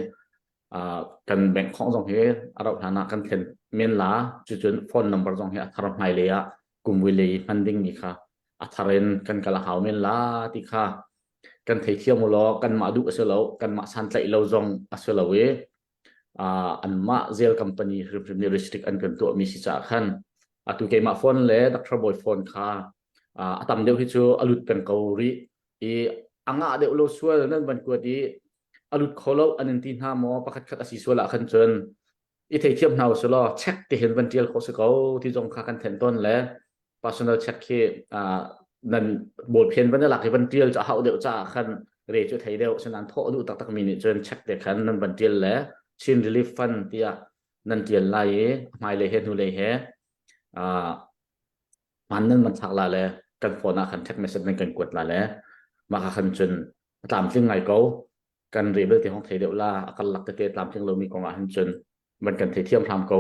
kan bank khong zong hi a rauh hlan ah kan thlen men la cucun phone number zong hi a thar hmailei ah kumvui lei hman dingmi kha a thar in kan kal a hau men la ti kha kan theithiam u law kanmah duh a si lo kanmah santlaih lo zong a si lo i anmah Zelle company hrimhrim nih restrict an kan tuahmi si caah khan atu keimah phone le Dr. Boy phone kha a tam deuh hi cu a lut peng ko rih i a ngah deuh lo sual nan van kuat i a lut kho lo an in ti hna maw pakhat khat a si sual ah khan cun i theithiam hna usih law check ti hin van tial khawh si ko ti zong kha kan then tawn le personal check khi nan bawlphen van lak i van tial cu a hauh deuh caah khan re cu thei deuh sinan thawh duh taktak mi nih cun check te khan nan van tial le Chin Relief Fund tiah nan tial lai i hmailei he hnulei he hman nan man thlak la le kan phone ah khan text message nan kan kuat la le mah kha khan cun a tlamtling ngai ko kan re belte hong thei deuh la a kal lak tete tlamtling lomi kong ah hin cun van kan theithiam hram ko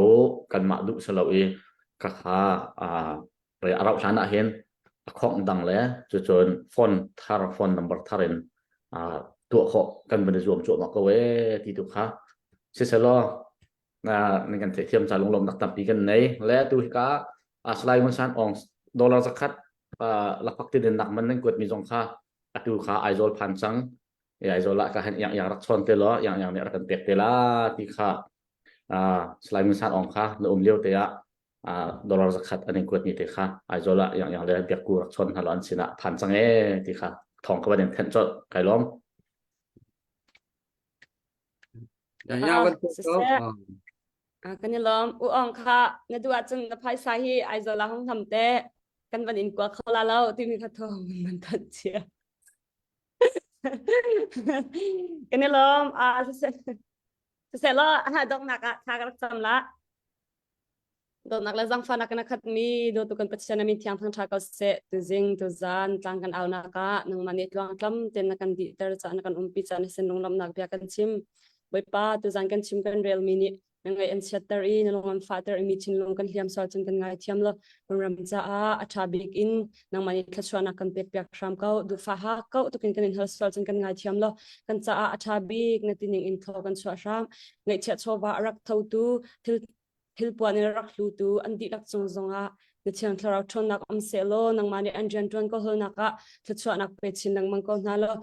kanmah duh si lo i ka kha a rauh hlan ah hin a khongh dang le cucun phone thar phone number thar in tuah khawh kan van i zuam cuahmah ko ee ti tu kha siselaw na nan kan theihthiam ca lunglawmnak tampi kan nei le tu hika Salai Ngun San Aung dollar zakhat lakphak ti din nak man nan kuat mi zong kha atu kha Aizawl phan cang Aizawl ah ka han yang yang rak chawn te law yang yang nih rak kan pek te la ti kha Salai Ngun San Aung kha na um lio te ah dollar zakhat an in kuat mi te kha Aizawl ah yang yang le biakku rak chawn hna lo an sinah phan cang e ti kha thong ka van in thenh colh kai lawm. Ya van Siseh. Kan i lawm. U Aung kha na duh ahcun na phaisa hi Aizawl ah hung hlam te kan van in kua kho la lo timi kha thawng man thanh chia. Kan i lawm. Ah siseh. Siseh law ha donghnak ah thla ka rak cam la. Dawtnak le zaangfahnak in a khatmi dawtu kan Pathian a min thiang thangṭha ko seh. Tuzing, tuzan, tlang kan aunak ah nangmah nih tluangtlam tein na kan dihter caah na kan umpi caah na sin lunglawmhnak bia kan chim. Bawipa, tuzan kan chim kan relmi nih na ngaih an chiatter i na lung an fahter i mi thinlung kan hliam sual cun kan ngaithiam lo. Kan ram caah a ṭha bik in nangmah nih thluachuahnak kan pek piak hram ko. Duhfah ha ko tukin kan in hal sual cun kan ngaithiam lo. Kan caah a ṭha bik na tining in thaw kan chuah hram. Ngaihchiah chawva a rak thotu thil thilpuan in rak hlutu an dihlak cung zongah na thiang thlarau ṭhawnnak um sehlaw nangmah nih an rianṭuan ko hawlnak ah thluachuahnak pe chin lengmang ko hna law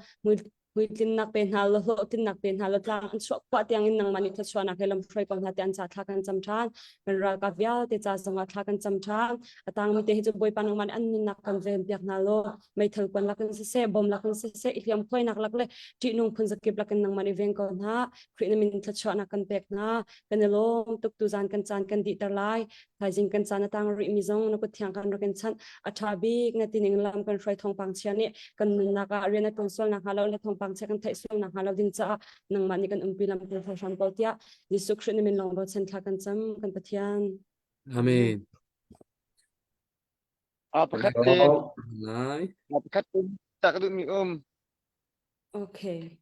hmuitlinnak pe hna law hlawhtlinnak pe hna law tlang an chuah khawh tiangin nangmah nih thluachuahnak he lamhruai ko hna tiah an ca thla kan cam ṭhan kan ralkap vialte ca zongah thla kan cam ṭhan a tangmi te hi cu Bawipa nangmah nih an nunnak kan ven piak hna law meithal kuan lakin siseh bom lakin siseh i hliam khuainak lak le ṭihnung phun zakip lakin nangmah nih veng ko hna Khrih na min thluachuahnak kan pek hna kan i lawm tuk tuzan kan caan kan dihter lai thaizing kan caan a tang rih mi zong na kut thiang kan rak in chanh a ṭha bik na tining lam kan hruai thawngpang chia nih kan nunnak ah rian a ṭuan sual nak hnga lo le thawngpang chia kan theih sual nak hnga lo ding caah nangmah nih kan umpi lam kan hruai hram ko tiah Jesuh Khrih na min lawng bochan thla kan cam kan Pathian Amen. A pakhat te Lai. a pakhat te tak duh mi um Okay.